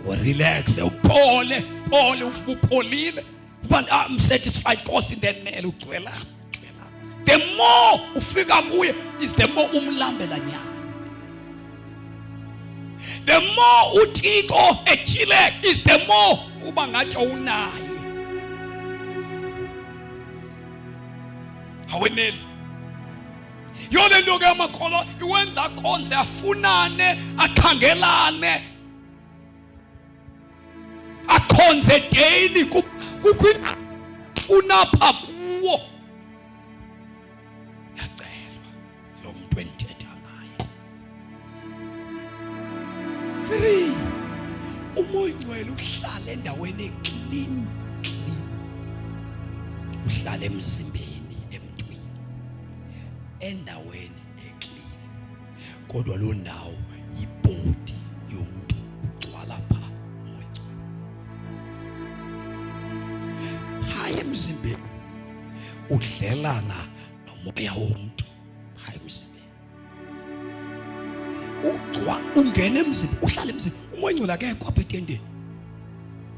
urelaxe uphole phole upholile uba ah, I'm satisfied Nkosi ndenele ugcwela ugcwela the more ufika kuye is the more umlambela nyana the more uThixo echile is the more uba ngathi awunaye aweneli Yiyo le nto ke amakholwa iwenza akhonze afunane akhangelane akhonze daily kukho funa pha kuwo yacelwa lo muntu endithetha ngaye 3 umoya ongcwele uhlala endaweni eclean clean uhlala emzimbeni emntwini endaweni eclean kodwa loo ndawo yibhodi yomntu ugcwala pha moya pha emzimbeni udlelana nomoya womntu pha emzimbeni ugcwa ungena emzimbeni uhlala emzimbeni umoya ongcwele akekho apha etendeni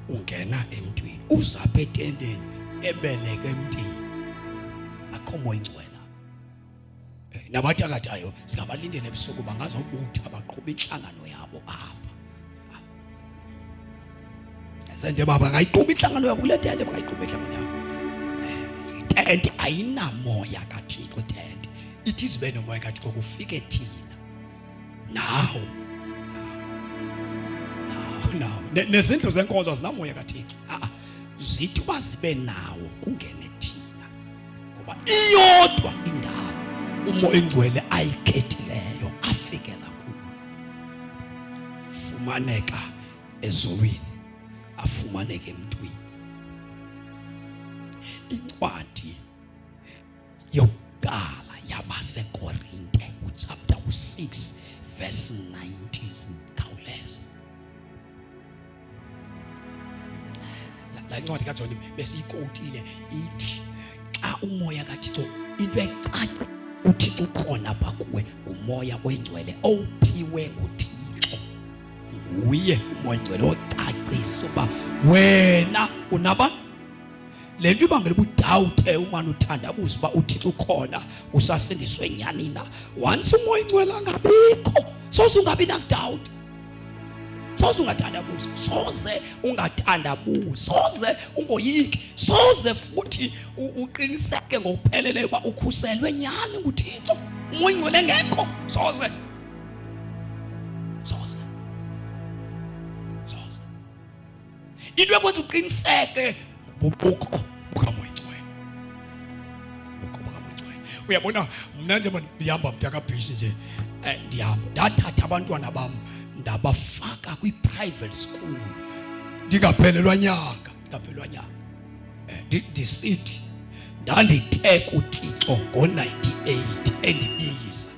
ungena emntwini uza apha etendeni ebeleke emntwini akho moya ingcwele eh, nabathakathayo singabalindela ebusuku bangazobutha baqhuba inhlangano yabo apha sente baba bangayiqhuba inhlangano yabo kule tente bangayiqhuba inhlangano yabo eh, itente ayinamoya kaThixo itente ithi izibe nomoya kaThixo kufike thina nawo nawo nawo nezindlu zenkonzo azinamoya kaThixo a zithi uba zibe nawo kungene thina ngoba iyodwa indawo umoya ingcwele ayikhethileyo afikela kuyo fumaneka ezulwini afumaneke emntwini incwadi yokuqala yabaseKorinte uchapter u6 verse 19 khawuleza la Laa ncwadi kaJohn besiyikotile ithi xa umoya kaThixo into ecaca uThixo ukhona apha kuwe ngumoya oyingcwele owuphiwe nguThixo. Nguye umoya oyingcwele ocacisa uba wena unaba le nto ibangela uba udawuthe umane uthandabuza uba uThixo ukhona usasindiswe nyani na. Once umoya oyingcwele angabikho soze ungabi nasidawuti, soze ungathandabuzi, soze ungathandabuzi, soze ungoyiki, soze futhi uqiniseke ngokupheleleyo uba ukhuselwe nyani nguThixo. Umoya oyingcwele engekho, soze, soze, soze. Into ekwenza uqiniseke bubukho bukaMoya Oyingcwele, bukho bukaMoya Oyingcwele. Uyabona mna nje ndihamba mntakabhishi nje, ndihamba ndathatha abantwana bam ndabafaka kwi-private school ndingaphelelwa nyanga, ndingaphelelwa nyanga. Ndisithi ndandithe kuThixo ngo-98 endibiza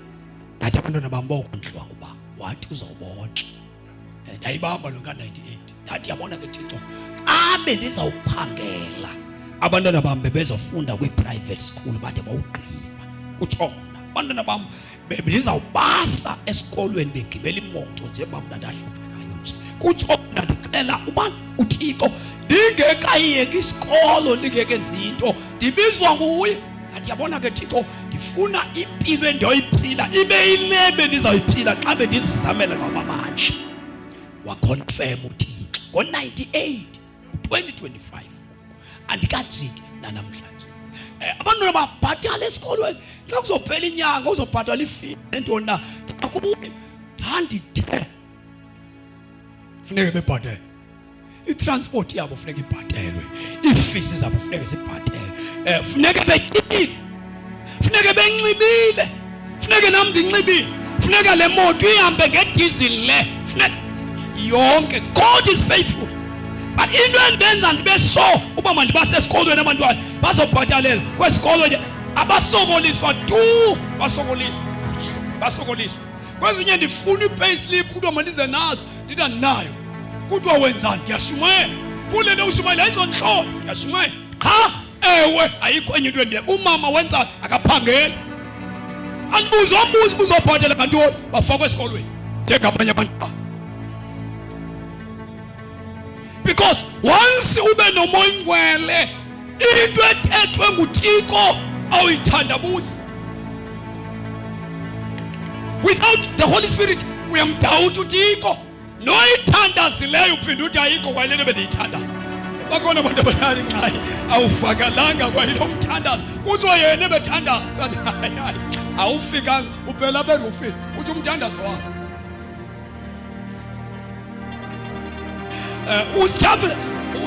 ndathi abantwana bam bokondliwa nguba wathi uzawubondla. Ndayibamba lo ka-98 ndathi yabona ke Thixo, xa bendizawuphangela abantwana bam bebezofunda kwi-private school bade bawugqiba, kutsho mna abantwana bam bendizawubasa esikolweni begibela imoto njengoba mna ndahluphekayo nje, kutsho mna ndicela uba uThixo ndingekayiyeki isikolo ndingekenzi into ndibizwa nguye. Ndathi yabona ke Thixo, ndifuna impilo endiyoyiphila ibe yile bendizawuyiphila xa bendizizamela ngamamandla. Waconfirm uThixo ngo-98 2025 andikajiki nanamhlanje. Abantwana babhatala esikolweni, xa kuzophela inyanga uzobhatala ifee nentoni na, akubuyi ndandithe funeke bebhatele itransport yabo, funeka ibhatelwe iifisi zabo, funeka zibhatelwe, funeke betyile, funeke benxibile, funeke nam ndinxibile, funeka le moto ihambe ngediesel le, funeka yonke. God is faithful. But into endenza ndibe sure uba mandibasesikolweni abantwana bazobhatalela kwesikolo nje, abasokoliswa tu, basokoliswa, basokoliswa. Kwezinye ndifuna i-payslip kuthiwa mandize nazo, ndithi andinayo. Kuthiwa wenzani? Ndiyashumayela. Futhi le nto ushumayela ayizontlolo, ndiyashumayela. Qha ewe, ayikho enye into endiya. Umama wenzani? Akaphangeli. Andibuze ombuzo uba uzobhatala ngantoni, bafakwe esikolweni njengabanye abantwana. Because once ube nomoya oyingcwele, into ethethwe nguThixo awuyithandabuzi. Without the Holy Spirit uyamdawuta uThixo. Noyithandazileyo uphinda uthi ayikho kwayile nto bendiyithandaza. Bakhona abantu abadala ingxaki awuvakalanga kwayilo mthandazo, kuthiwa yena ebethandaza kanti hayi, hayi, awufikanga, uphela apha erufini, uthi umthandazo wakhe.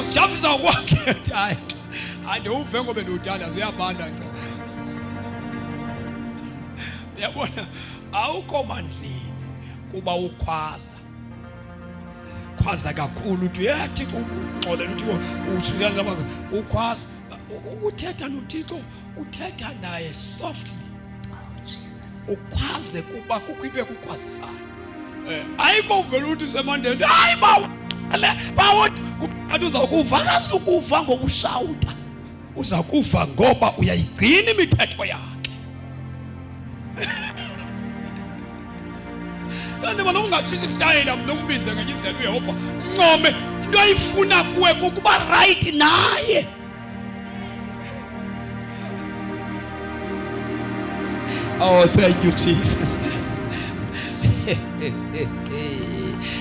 Usityhafisa kwakhe, hayi, andiwuve ngoba ndiwuthandaza, uyabanda nca. Uyabona, awukho mandlini kuba ukhwaza khwaza kakhulu, uthi yeah Thixo, ungxolela uthi utsho kanjani, ukhwaza uthetha noThixo, uthetha naye softly. Oh, Jesus. Ukhwaze kuba kukho into ekukhwazisayo. Ayikho uvela uthi semandeni, hayi bawo, le bawo, kanti uzawukuva, akazukuva ngoba ushawuta, uza kuva ngoba uyayigcina imithetho yakhe. Kanti bona ungatshintsha isitayela, mna umbize ngenye indlela uYehova, uncome into ayifuna kuwe kukuba right naye. Oh, thank you, Jesus.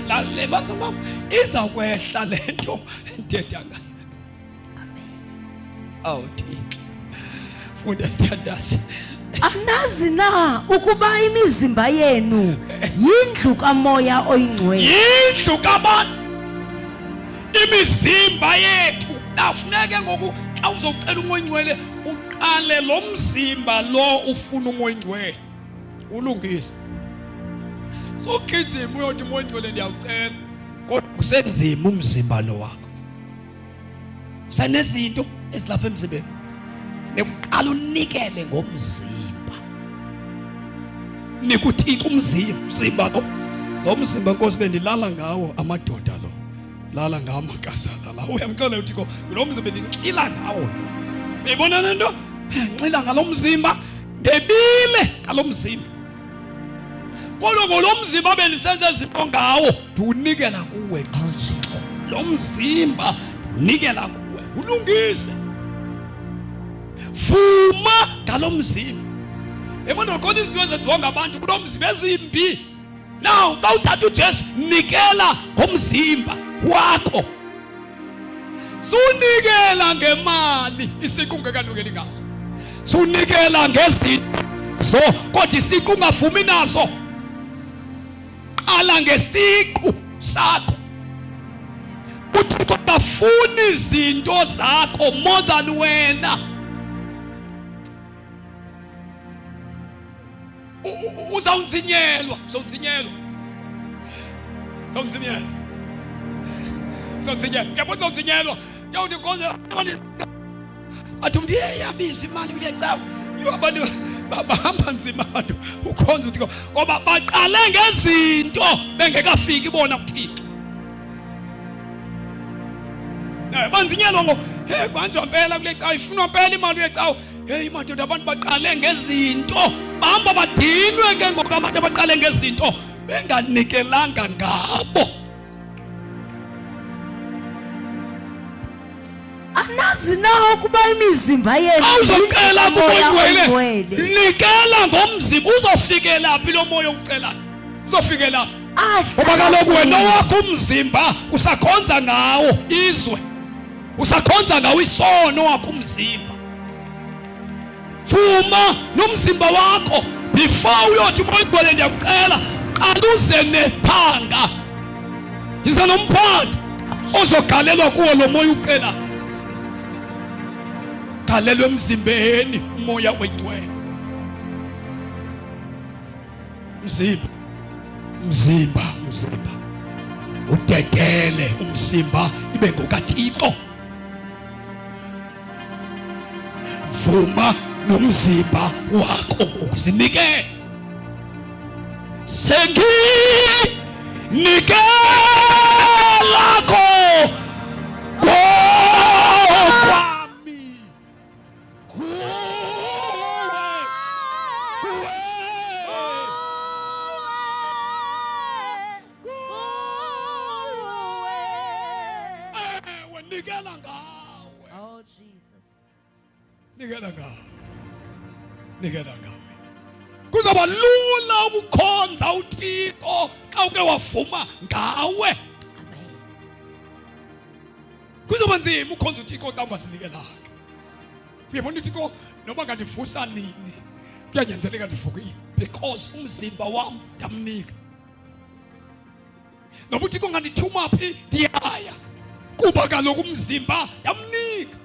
La le bazamam iza kwehla le nto ndithetha ngayo. Awu Thixo, funda sithandaze. Anazi na ukuba imizimba yenu yindlu kaMoya oyiNgcwele? Yindlu kabani? Imizimba yethu. Afuneke ngoku xa uzocela uMoya oyiNgcwele uqale lo mzimba lo ufuna uMoya oyiNgcwele ulungise. Sogijima uyothi uMoya oyiNgcwele ndiyawucela, kodwa kusenzima umzimba lo wakho. Senezinto ezilapha emzimbeni, funeka uqale unikele ngomzimba, nika uThixo umzimba, umzimba lo, lo mzimba Nkosi bendilala ngawo amadoda lo, Lala ngam mankazana la. Uyamxelela uThixo, ngulo mzimba ndinxila ngawo lo. Uyayibona le nto? Nxila ngalo mzimba, ndebile ngalo mzimba. Kodwa ngolo mzimba bendisenza izinto ngawo, ndiwunikela kuwe Thixo. Lo mzimba ndiwunikela kuwe, ulungise. Vuma ngalo mzimba. Yabona khona izinto ezenziwa ngabantu kulo mzimba ezimbi. Now xa uthatha uJesu nikela ngomzimba wakho. Sunikela ngemali isiqu ungekanukeli ngaso. Sunikela ngezinto zo kodwa isiqu ungavumi naso. Qala ngesiqu sakho. UThixo akafuni izinto zakho more than wena. Uzawunzinyelwa, uzawunzinyelwa, uzawunzinyelwa, uzawunzinyelwa. Uyabona, uzawunzinyelwa. Yawuthi konje athi umntu iyabiza imali kule cawa. Yho, abantu bahamba nzima abantu ukhonza uThixo ngoba baqale ngezinto bengekafiki bona kuThixo. Banzinyelwa ngo hey kwanjwa mpela kule cawa, ifunwa mpela imali kule cawa. Heyi madoda, abantu baqale ngezinto bahamba badinwe ke ngoku abantu abaqale ngezinto benganikelanga ngabo. Anazi na ukuba imizimba yenu Xa uzocela yindlu kaMoya kuMoya oNgcwele? nikela ngomzimba, uzofikela phi lo moya ucelayo? Uzofikela phi? Ahlala Ngoba kaloku wena kuye. owakho umzimba usakhonza ngawo izwe, usakhonza ngawo isono wakho umzimba. Vuma nomzimba wakho before uyothi uMoya oyiNgcwele ndiyakucela, qala uze nephanga, yiza nomphanda ozogalelwa kuwo lo moya ucela. Galelwe emzimbeni umoya oyingcwele. Mzimba, mzimba, mzimba, udedele umzimba ibe ngokaThixo. Vuma nomzimba wakho ngokuzinikela. Senginikela ngokwami kuwe, kuwe. Ewe, nikela ngawe. Oh Jesus. Nikela ngawe, nikela ngawe. Kuzoba lula ukukhonza uThixo xa uke wavuma ngawe. Amen. Kuzoba nzima ukhonza uThixo xa ungazinikelanga. Uyabona uThixo noba ngandivusa nini, kuyanyanzeleka ndivukile because umzimba wam ndamnika. Noba uThixo ngandithuma phi, ndiyaya kuba kaloku umzimba ndamnika.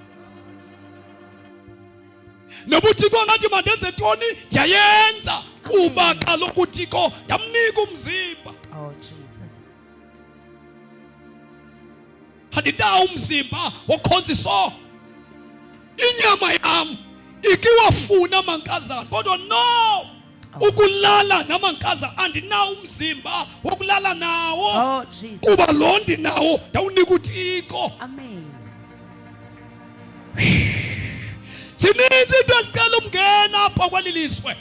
Noba uThixo ngathi mandenze ntoni, ndiyayenza kuba kaloku uThixo ndamnika umzimba. Oh Jesus. Andinawo umzimba wokhonza isono. Inyama yam ikiwafuna amankazana, kodwa no, ukulala namankazana andinawo umzimba wokulala nawo. Oh Jesus. Kuba lo ndinawo ndawunika uThixo. Amen. Zininzi into esicela umngena apha kweli lizwe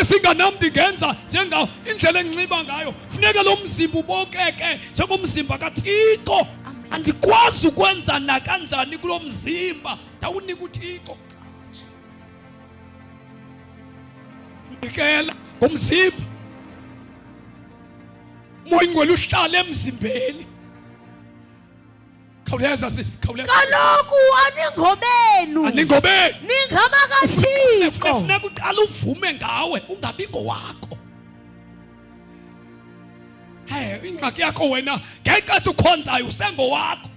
esinganam ndingenza njengawo. Indlela enginxiba ngayo funeka lo mzimba ubokeke njengomzimba kaThixo. Amen. Andikwazi ukwenza nakanjani kulo mzimba ndawunika uThixo. Jesus. Nikela ngomzimba, Moya Oyingcwele uhlale emzimbeni. Khawuleza sisi, khawuleza. Kaloku aningobenu. Aningobenu. NingabakaThixo. Funeka uqale uvume ngawe, ungabi ngowakho. Hey, ingxaki yakho wena ngexesha ukhonzayo usengowakho.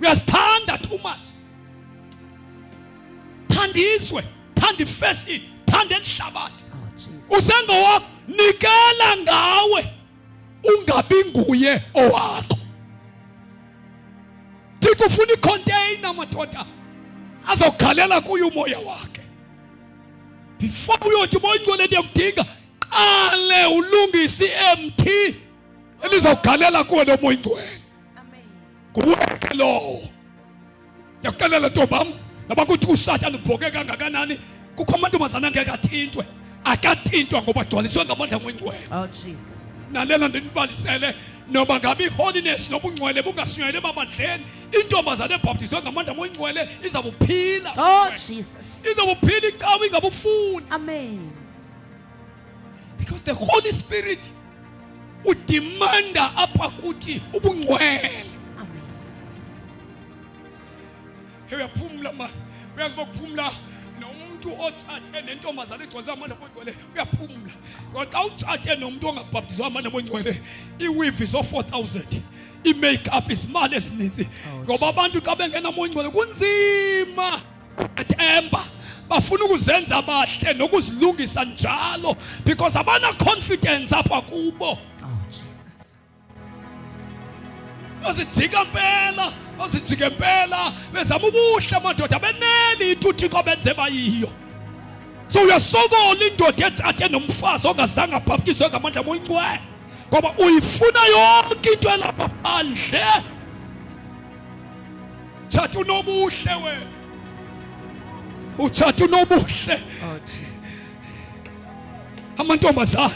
Uyasithanda too much. Thanda izwe, thanda ifashion, thanda elihlabathi. Oh Jesus. Usengowakho, nikela ngawe ungabi nguye owakho. Thixo ufuna icontainer madoda azogalela kuyo umoya wakhe. Before uyothi uMoya Oyingcwele ndiyakudinga, qale ulungise i-empty elizawugalela kuwe lo Moya Oyingcwele. Amen. Nguwe lowo. Ndiyakuxelela ntombam, noba kuthi uSatana ubhoke kangakanani, kukho amantombazana angeke athintwe. Akathintwa ngoba agcwaliswe ngamandla ngcwele. Oh Jesus. Nalela ndinibalisele noba ngabe iholiness nobungcwele bungashunyayelwa emabandleni, intombazana ebhaptizwe ngamandla ngcwele iza kuphila. Oh Jesus. Iza kuphila icawe ingabufuni. Amen. Because the Holy Spirit udimanda apha kuthi ubungcwele. Amen. Hey, uyaphumla mani, uyazi uba kuphumla nomntu otshate nentombazana egcwalisa amandla ngcwele uyaphumla. Ngoba xa utshate nomntu ongabhaptizwa amandla ngcwele, iweave zo-4000, i-make up, izimali ezininzi, ngoba abantu xa bengenamo ingcwele kunzima themba, bafuna ukuzenza bahle nokuzilungisa njalo because abana confidence apha kubo. Oh Jesus. Bazijika mpela, bazijike mpela, bezama ubuhle amadoda, beneli into uThixo benze bayiyo. So uyasokola indoda etshate nomfazi ongazange abhaptizwe ngamandla moyingcwele, ngoba uyifuna yonke into elapha phandle. Tshata unobuhle wena, utshata unobuhle. Oh Jesus. Amantombazana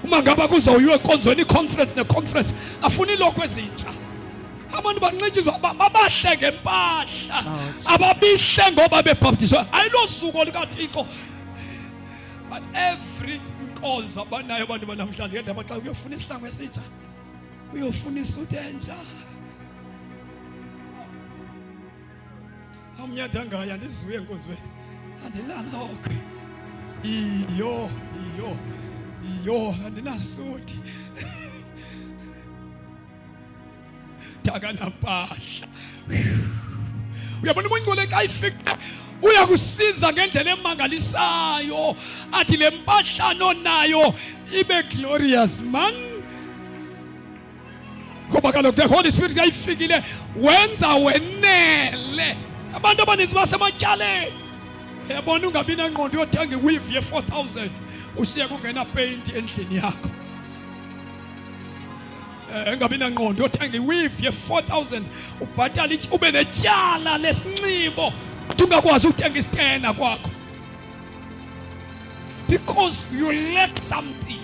uma ngaba kuzawuyiwa enkonzweni, i-conference ne-conference, afuna iilokho ezintsha. Abantu banxityiswa babahle ngempahla, Oh, ababihle ngoba bebhaptizwa. Ayilosuko likaThixo. But every inkonzo abanayo abantu banamhlanje, ngendaba xa uyofuna isihlangu esitsha, uyofuna isuti entsha. Omnye angaya, andizuye enkonzweni, andinalokhwe, iyo iyo iyo, andinasuti, takanampahla. Uyabona, umoya xa ifika uyakusiza ngendlela emangalisayo, athi le mpahlano onayo ibe glorious man, ngoba kaloku the Holy Spirit xa ifikile wenza wenele. Abantu abaninzi basematyaleni. Yabona, ungabi nangqondo uyothenga iweave ye-4000, ushiye kungena paint endlini yakho. Engabi nangqondo uyothenga iweave ye-4000, ubhatale ube netyala lesinxibo, uthi ungakwazi ukuthenga isitena kwakho because you lack something.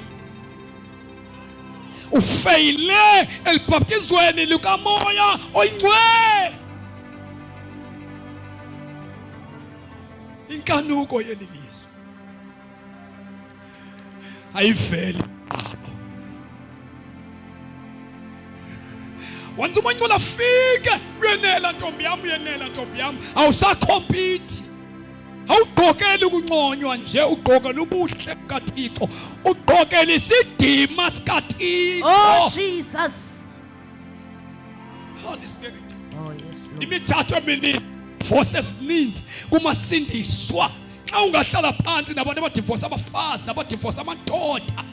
Ufeyile elibhaptizweni likamoya oyingcwele. Inkanuko yeli lizwe ayiveli apho. Wenza umoya afike, uyenela ntombi yam, uyenela ntombi yam, awusakhompiti, awugqokeli ukunconywa nje, ugqokela ubuhle bukaThixo, ugqokela isidima sikaThixo. Oh Jesus. Holy Spirit. Oh yes Lord. Imitshato emininzi, divorce ezininzi kumasindiswa. Xa ungahlala phantsi nabantu abadivorce abafazi nabadivorce amadoda,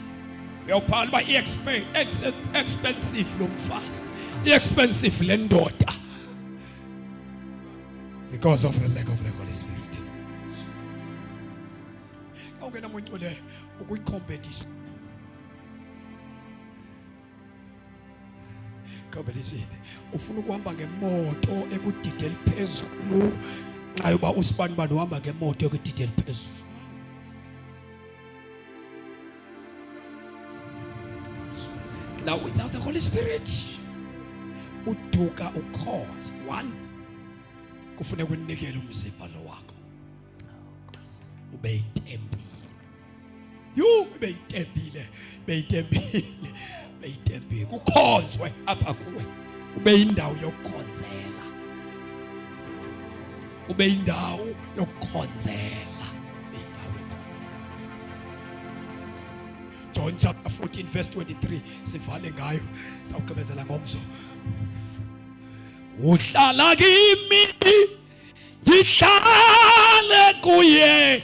uyawuphala uba i-expensive lo mfazi, i-expensive le ndoda, because of the lack of the Holy Spirit. Jesus. Xa ungenamoya ukwi-competition, competition, ufuna ukuhamba ngemoto ekudide eliphezulu nxa yoba usibani bani uhamba ngemoto ekudide eliphezulu. Now without the Holy Spirit uduka ukhoze one, kufuneka unikele umzimba lo wakho ube yitempile. Yu, ube yitempile, ube yitempile, ube yitempile, kukhonzwe apha kuwe, ube yindawo yokukhonzela, ube yindawo yokukhonzela, ube yindawo yokukhonzela. John chapter 14 verse 23, sivale ngayo, sawugqibezela ngomso. Uhlala kimi, ngihlale kuye,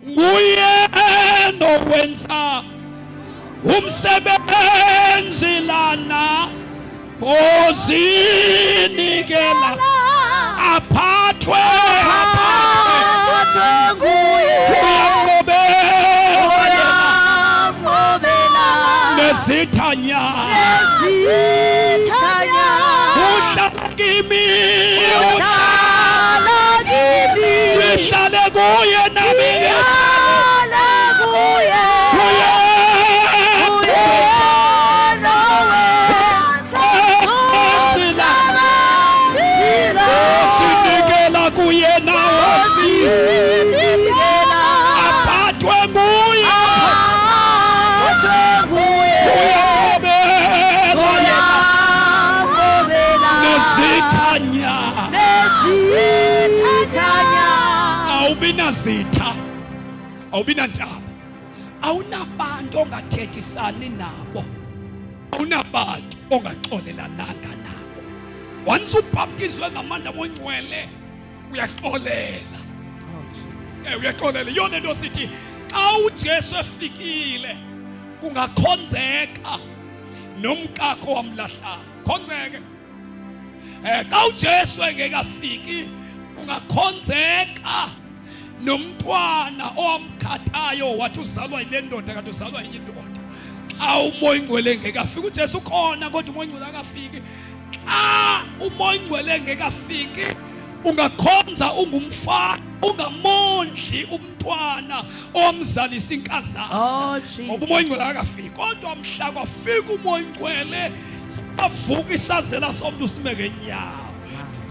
nguye nowenza umsebenzi lana, ozinikela aphathwe, aphathwe nguye. Uyanqobela. Uyanqobela. Nezithanya. Nezithanya. Uhlala kimi. Uhlala kimi. Ngihlale kuye nami. Ngihlale kuye. Kuye. Kuye nowenza umsebenzi. Sinikela kuye nawe. Sinikela. Aphathwe nguye. Aphathwe nguye. Uyamobela. Uyamobela. Nezithanya. Nezithanya. Awubi nazitha. Awubi nantshaba. Awunabantu ongathethisani nabo. Awunabantu ongaxolelananga nabo. Once ubhaptizwe ngamandla amongcwele uyaxolela. Oh Jesus. Uyaxolela. Yona nto sithi xa uJesu efikile kungakhonzeka nomkakho wamlahlayo. Khonzeke. Xa uJesu engekafiki kungakhonzeka nomntwana owamkhathayo wathi uzalwa yile ndoda kanti uzalwa yenye indoda. Xa uMoya oyiNgcwele engekafiki, uJesu ukhona kodwa uMoya oyiNgcwele akafiki. Xa uMoya oyiNgcwele engekafiki ungakhonza ungumfana ungamondli umntwana omzalisa inkazana. Oh, Jesus. Ngoba uMoya oyiNgcwele akafiki. Kodwa mhla kwafika uMoya oyiNgcwele savuka isazela somntu sime ngenyawo.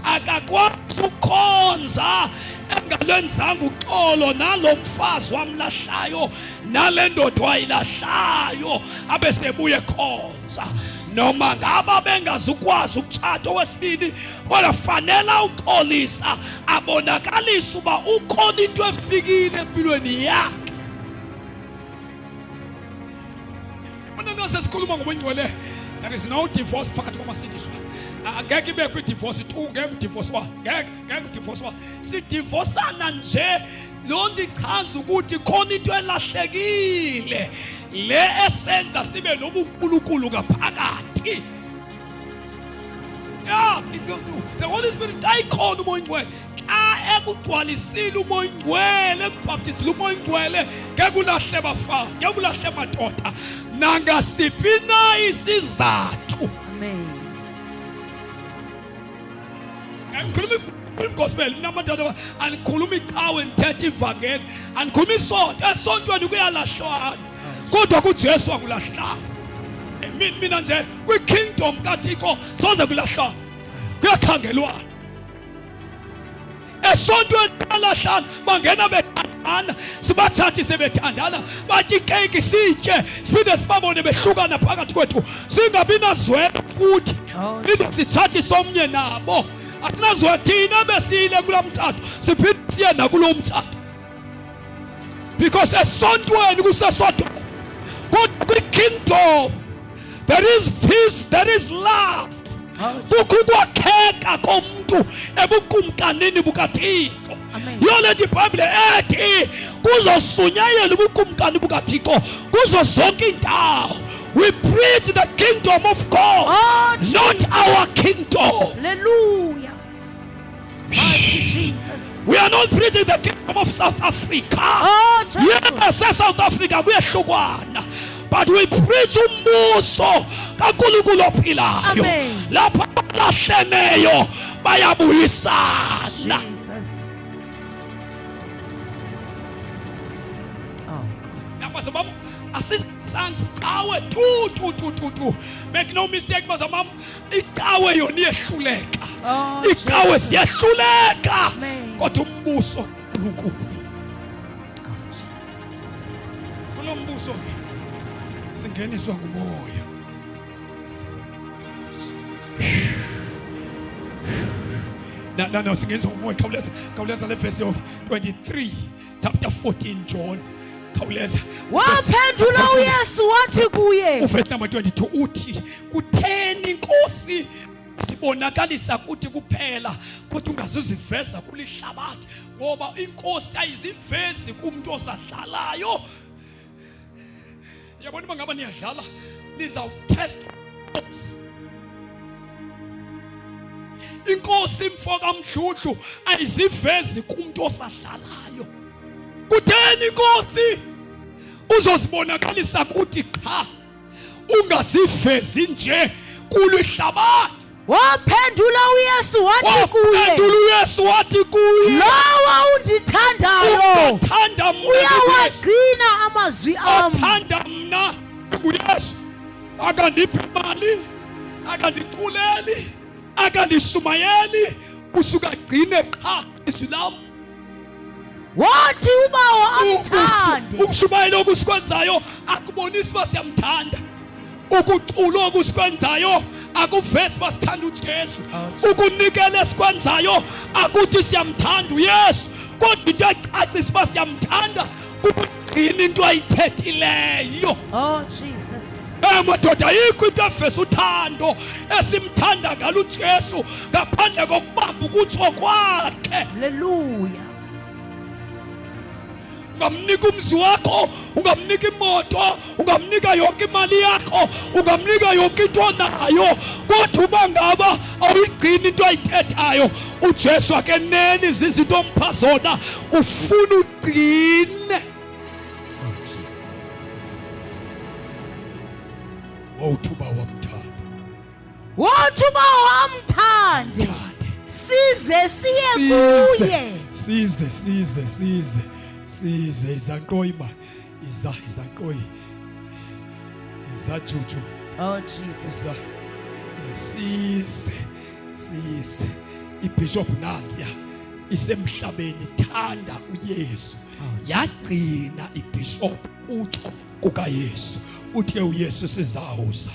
Akakwazi ukukhonza engalwenzanga uxolo nalo mfazi wamlahlayo nale ndoda wayilahlayo abe sebuye khonza. Noma ngaba bengazukwazi ukutshata owesibini, kodwa fanela uxolisa abonakalise uba ukhona into efikile empilweni yakhe. Mina nase sikhuluma ngobungcwele, there is no divorce phakathi kwamasindiswa. Angeke ibekho i-divorce 2, ngeke udivorce 1, ngeke udivorce 1. Sidivosana nje, loo nto ichaza ukuthi khona into elahlekile le esenza sibe nobunkulunkulu ngaphakathi. Yeah, the Holy Spirit ayikhona uMoya oyiNgcwele. Xa ekugcwalisile uMoya oyiNgcwele, ekubhaptizile uMoya oyiNgcwele, ngeke ulahle bafazi, ngeke ulahle madoda, nangasiphi na isizathu. Amen. Angikhulumi gospel mina madoda, angikhulumi icawe, ndithetha ivangeli, angikhulumi isonto. Esontweni kuyalahlwana, kodwa kuJesu akulahlanga. Mina nje kwi-kingdom kaThixo soze kulahlwana, kuyakhangelwana. Esontweni bayalahlana, bangena bethandana, sibathathise bethandana, batye ikeyiki sitye, siphinde sibabone behlukana phakathi kwethu, singabi nazwelo kuthi. Oh, Phinde sitshatise omnye nabo. Asinazwelo thina besiyile kulaa mtshato, siphinde siye nakulo mtshato. Because esontweni kusesodwa, kodwa kwi-kingdom there is peace, there is love. Kukho ukwakheka komntu ebukumkanini bukaThixo. Amen. Yiyo le nto iBhayibhile ethi kuzosunyayelwa ubukumkani bukaThixo kuzo zonke iindawo. We preach the kingdom of God, Oh, not Jesus. our kingdom. Hallelujah. Mighty Jesus. We are not preaching the kingdom of South Africa. Oh, Jesus. Yes, South Africa kuyehlukwana. But we preach umbuso kaNkulunkulu ophilayo. Amen. Lapha abalahleneyo bayabuyisana. Jesus. Oh, Nkosi. Lapha sabam asisanga icawe tu tu tu tu tu. Make no mistake bazamam, icawe yona iyehluleka. Oh, Icawe Jesus. siyehluleka. Amen. Kodwa umbuso kaNkulunkulu. Oh, Jesus. Kulo mbuso ke singeniswa ngumoya. Jesus. Na singeniswa ngumoya. Khawuleza, khawuleza le verse yo 23 chapter 14 John. Khawuleza. Waphendula uYesu wathi kuye, Uverse number 22 uthi kutheni inkosi sibonakalisa kuthi kuphela kodwa ungazuziveza kulihlabathi, ngoba inkosi ayizivezi kumuntu osadlalayo. Yabona uba ngaba niyadlala, nizawutest inkosi. Inkosi mfo kaMdludlu ayizivezi kumuntu osadlalayo. Kutheni inkosi uzozibonakalisa kuthi qha? Ungazivezi nje kulo ihlabathi. Waphendula uYesu wathi kuye, Waphendula uYesu wathi kuye, lowo undithandayo uthanda mna, uyawagcina amazwi am. Othanda mna nguYesu. Akandiphi imali, akandiculeli, akandishumayeli, usuka agcine qha izwi lam. Wathi ubawo amthande. Ukushumayela okusikwenzayo akubonisi uba siyamthanda. Ukucula okusikwenzayo akuvezi uba sithanda uJesu. Ukunikela esikwenzayo akuthi siyamthanda uYesu. Kodwa into ecacisa uba siyamthanda kukugcina into ayithethileyo. Oh Jesus. Madoda, ayikho into eveza uthando esimthanda ngalo uJesu ngaphandle kokubamba ukutsho kwakhe. Hallelujah. Ungamnika umzi wakho, ungamnika imoto, ungamnika yonke imali yakho, ungamnika yonke into onayo, kodwa uba ngaba awuyigcini into ayithethayo uJesu, akeneli zizinto ompha zona, ufuna ugcine. Oh Jesus. Wawuthi uba wamthanda. Wathi ubawo amthande. Size siye kuye. Size, size, size, size. Izanqoyi man, iza, izanqoyi, iza juju. Oh Jesus. Iza, size, size. Ibishop nansiya isemhlabeni, thanda uYesu. Yagcina ibishop uxo kukaYesu. Uthe uYesu sizawuza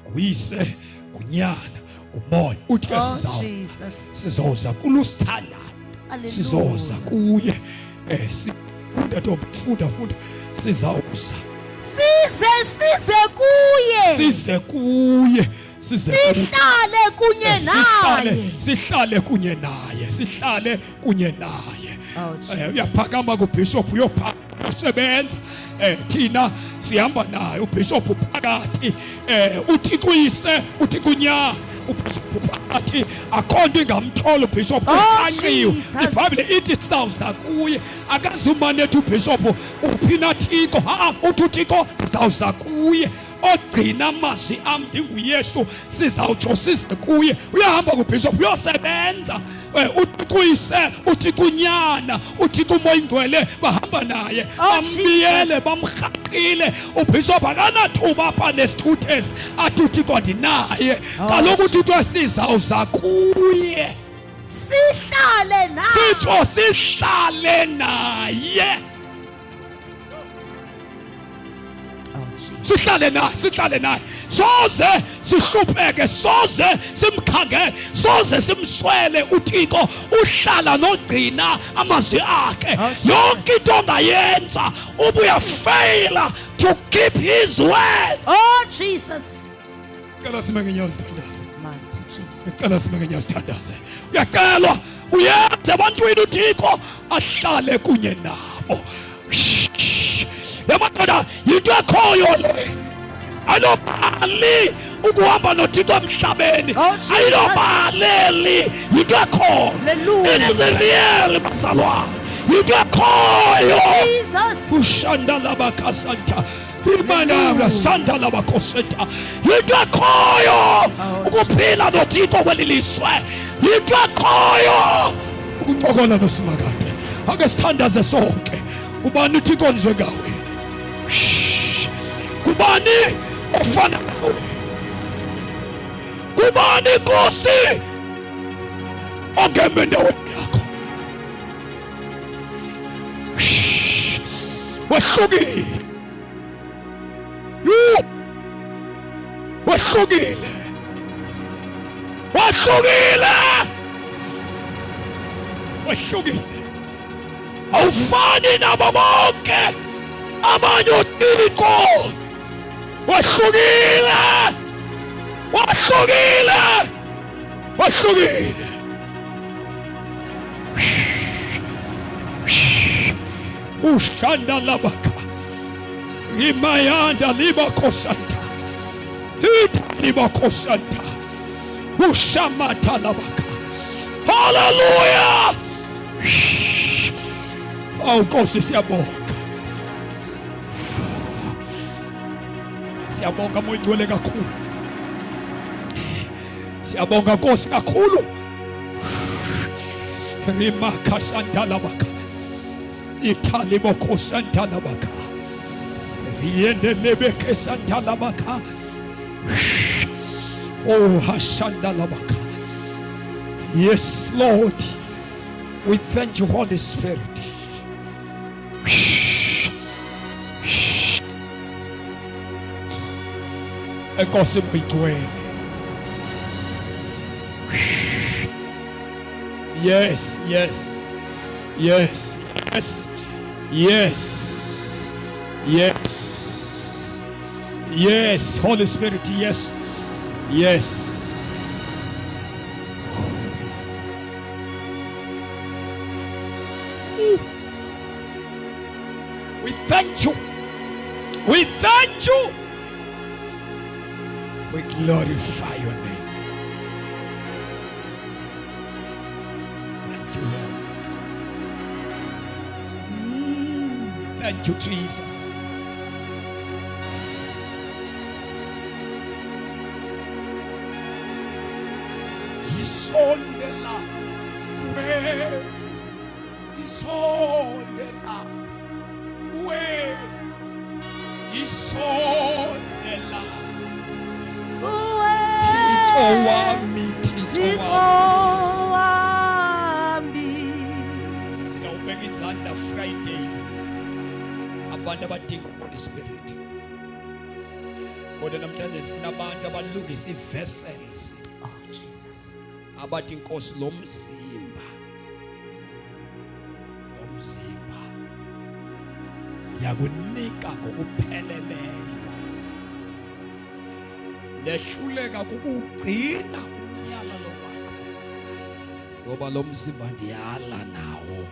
nguyise, ngunyana, ngumoya. Uthi ke Oh sizawuza, Jesus. sizoza kulusithandayo. Hallelujah. Sizoza kuye. Funda ntombi, funda, funda. Sizawuza. Size, size kuye. Size kuye. Size kuye. Sihlale kunye Sihlale, naye. sihlale kunye naye, sihlale kunye naye. Oh, Jesus. Uyaphakama kubishop, uyosebenza. Thina sihamba naye ubishop phakathi. Uthi kuyise, uthi kunya, ubishop phakathi. Akho nto ingamthola ubishop, Oh, uqanqiwe. Jesus. IBhayibhile ithi sizawuza kuye. Akazumane ethi ubishop uphi na Thixo. Ha-a, uthi uThixo sizawuza kuye. Ogcina amazwi am ndinguYesu, sizawutsho size kuye. Uyahamba kubishop, uyosebenza. Uthi kuyise, uthi kunyana, uthi kuMoya Ingcwele, bahamba naye. Oh, Bambiyele, Jesus. bamrhaqile. Ubishop akanathuba apha nesithuthesi athi uThixo ndinaye. Oh, Kaloku uThixo sizawuza kuye. Sihlale naye. Sitsho sihlale naye. Oh Jesus. Sihlale naye, sihlale naye. Soze sihlupheke, soze simkhangele, soze simswele uThixo. Uhlala nogcina amazwi akhe. Oh, Jesus. Yonke into ongayenza ubuya fail to keep his word. Oh Jesus. Cela sime ngenyawo sithandaze. Mighty Jesus. Cela sime ngenyawo sithandaze. Uyacelwa uyenze ebantwini uThixo ahlale kunye nabo. Yamadoda, yinto ekhoyo le. Ayilobali ukuhamba noThixo emhlabeni. Oh, Jesus. Ayilobaleli, yinto ekhoyo. Hallelujah. It is real, bazalwane. Yinto ekhoyo. Jesus. Ushanda labakasanta. Imanabra sanda labakoseta. Yinto ekhoyo ukuphila noThixo kweli lizwe. Yinto ekhoyo ukuncokola noSimakade. Ake sithandaze sonke. Ubani uThixo njengawe? Kubani ofana nawe? Kubani Nkosi ongema endaweni yakho? Wehlukile. Wehlukile. Wehlukile. Wehlukile. Awufani nabo bonke abanye uThixo. Wehlukile. Wehlukile. Wehlukile. Ushanda labaka. Imayanda libakosanta. Ita libakosanta. Ushamata labaka. Hallelujah. Awu Nkosi, siyabonga. Siyabonga Moya Ngcwele kakhulu. Siyabonga Nkosi kakhulu. Rimaka sandalabaka. Ithaliboko sandalabaka. Riendelebeke sandalabaka. Oh, hashandalabaka. Yes, Lord. We thank you, Holy Spirit. Enkosi Moyingcwele. Yes, yes. Yes, yes. Yes. Yes. Yes, Holy Spirit, yes. Yes. We thank you. We thank you. We glorify your name. Thank you, Lord. Thank you, Jesus. Yisondela kuwe. Isondela kuwe. Isondela. Kuwe. Thixo wami, Thixo Thixo wami. wami. Siyawubeka izandla Friday. Abantu abadinga Holy Spirit. Kodwa namhlanje ndifuna abantu abalungisa ii-vessels Oh, Jesus. abathi inkosi lo mzimba lo mzimba ndiyakunika ngokupheleleyo lehluleka kukuwugcina umyalelo wakho ngoba lo mzimba ndiyala nawo.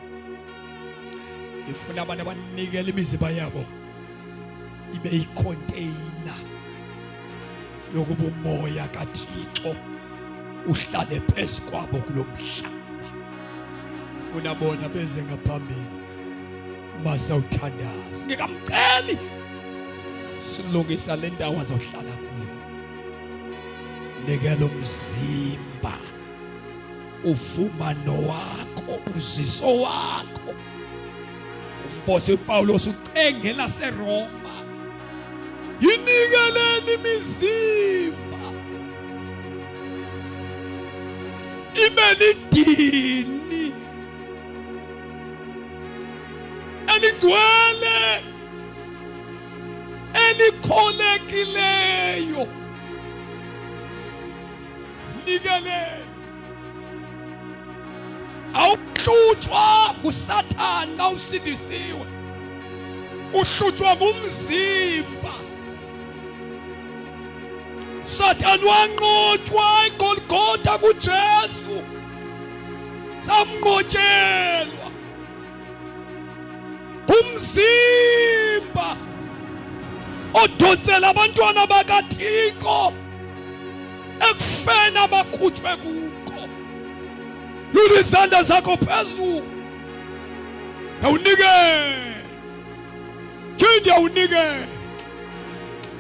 Ndifuna abantu abanikela imizimba yabo ibe yikhonteyina yokuba umoya kaThixo uhlale phezu kwabo kulo mhlaba. Funa bona beze ngaphambili masawuthandaza. Ngikamceli silungisa le ndawo azohlala kuyo. Nikela umzimba ufumano wakho uziso wakho. Umpostoli Paulos ucengela seRoma, yinikeleni imizimba ibe lidini elingcwele elikholekileyo. Nikeleni. Awuhlutshwa nguSathane xa usindisiwe, uhlutshwa ngumzimba. Sathane wanqotshwa eGolgotha kuJesu, samnqotshelwa umzimba odonsela abantwana bakaThixo ekufeni abakhutshwe kuko. Lula izandla zakho phezulu, ndiyawunikela, tyhini, ndiyawunikela,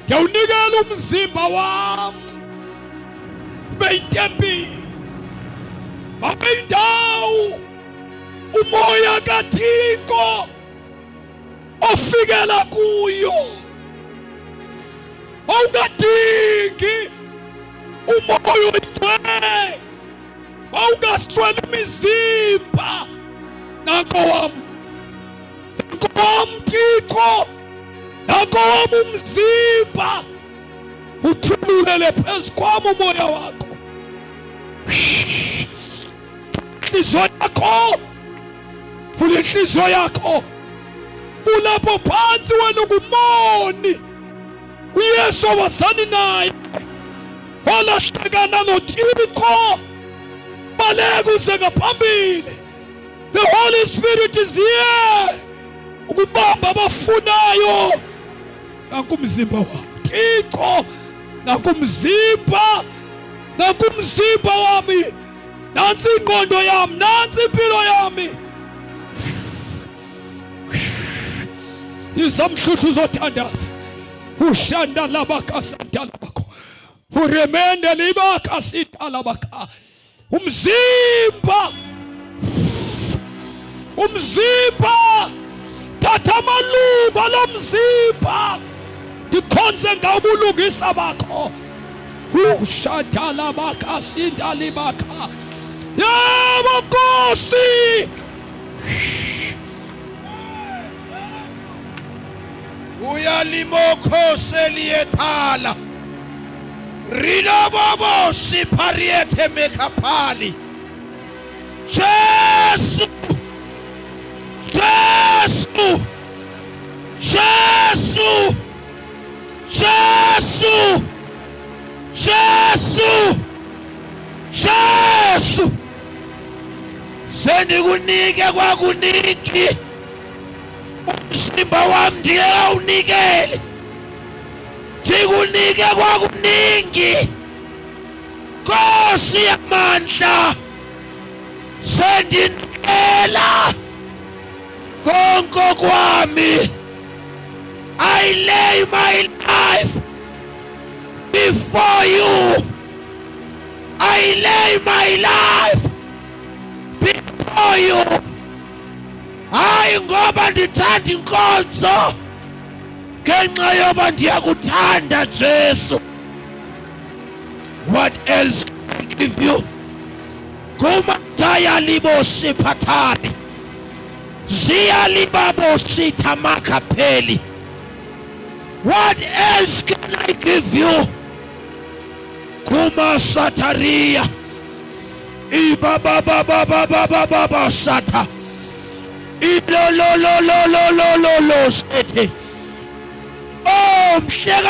ndiyawunikela umzimba wam ube yitempile, babe yindawo umoya kaThixo ofikela kuyo. Awungadingi umoya oyingcwele, awungasweli imizimba. Nanko wam, nanko wam Thixo, nanko wam umzimba, uthululele phezu kwam umoya wakho. Inhliziyo yakho, vula inhliziyo yakho. Ulapho phansi wena ungumoni, uYesu awazani naye, walahlekana noThixo. Baleka uze ngaphambili. The Holy Spirit is here ukubamba abafunayo. Nanku umzimba wami Thixo, nanku umzimba, nanku umzimba wami, nansi ingqondo yami, nansi impilo yami. Yiza mhluthu uzothandaza. Ushanda labaka santalabako. Uremende libaka sitalabaka. Umzimba. Umzimba. Thatha amalungu alomzimba. Ndikhonze ngawo ubulungisa bakho. Ushatalabaka sintalibaka. Yebo Nkosi. Uyalimokhoseliyethala rilobobo siphariethe mekhaphali Jesu Jesu Jesu Jesu Jesu Jesu sendikunike kwakuniki umzimba wami ndiyawunikele ndikunike kwakuningi Nkosi yamandla sendinikela konke kwami I lay my life before you I lay my life before you hayi ngoba ndithanda inkonzo ngenxa yoba ndiyakuthanda Jesu what else can I give you kumataya libosiphathane ziyalibabositha makhapheli what else can I give you kumasatharia ibababababababa satha ilololololololo sethi oh mhleka.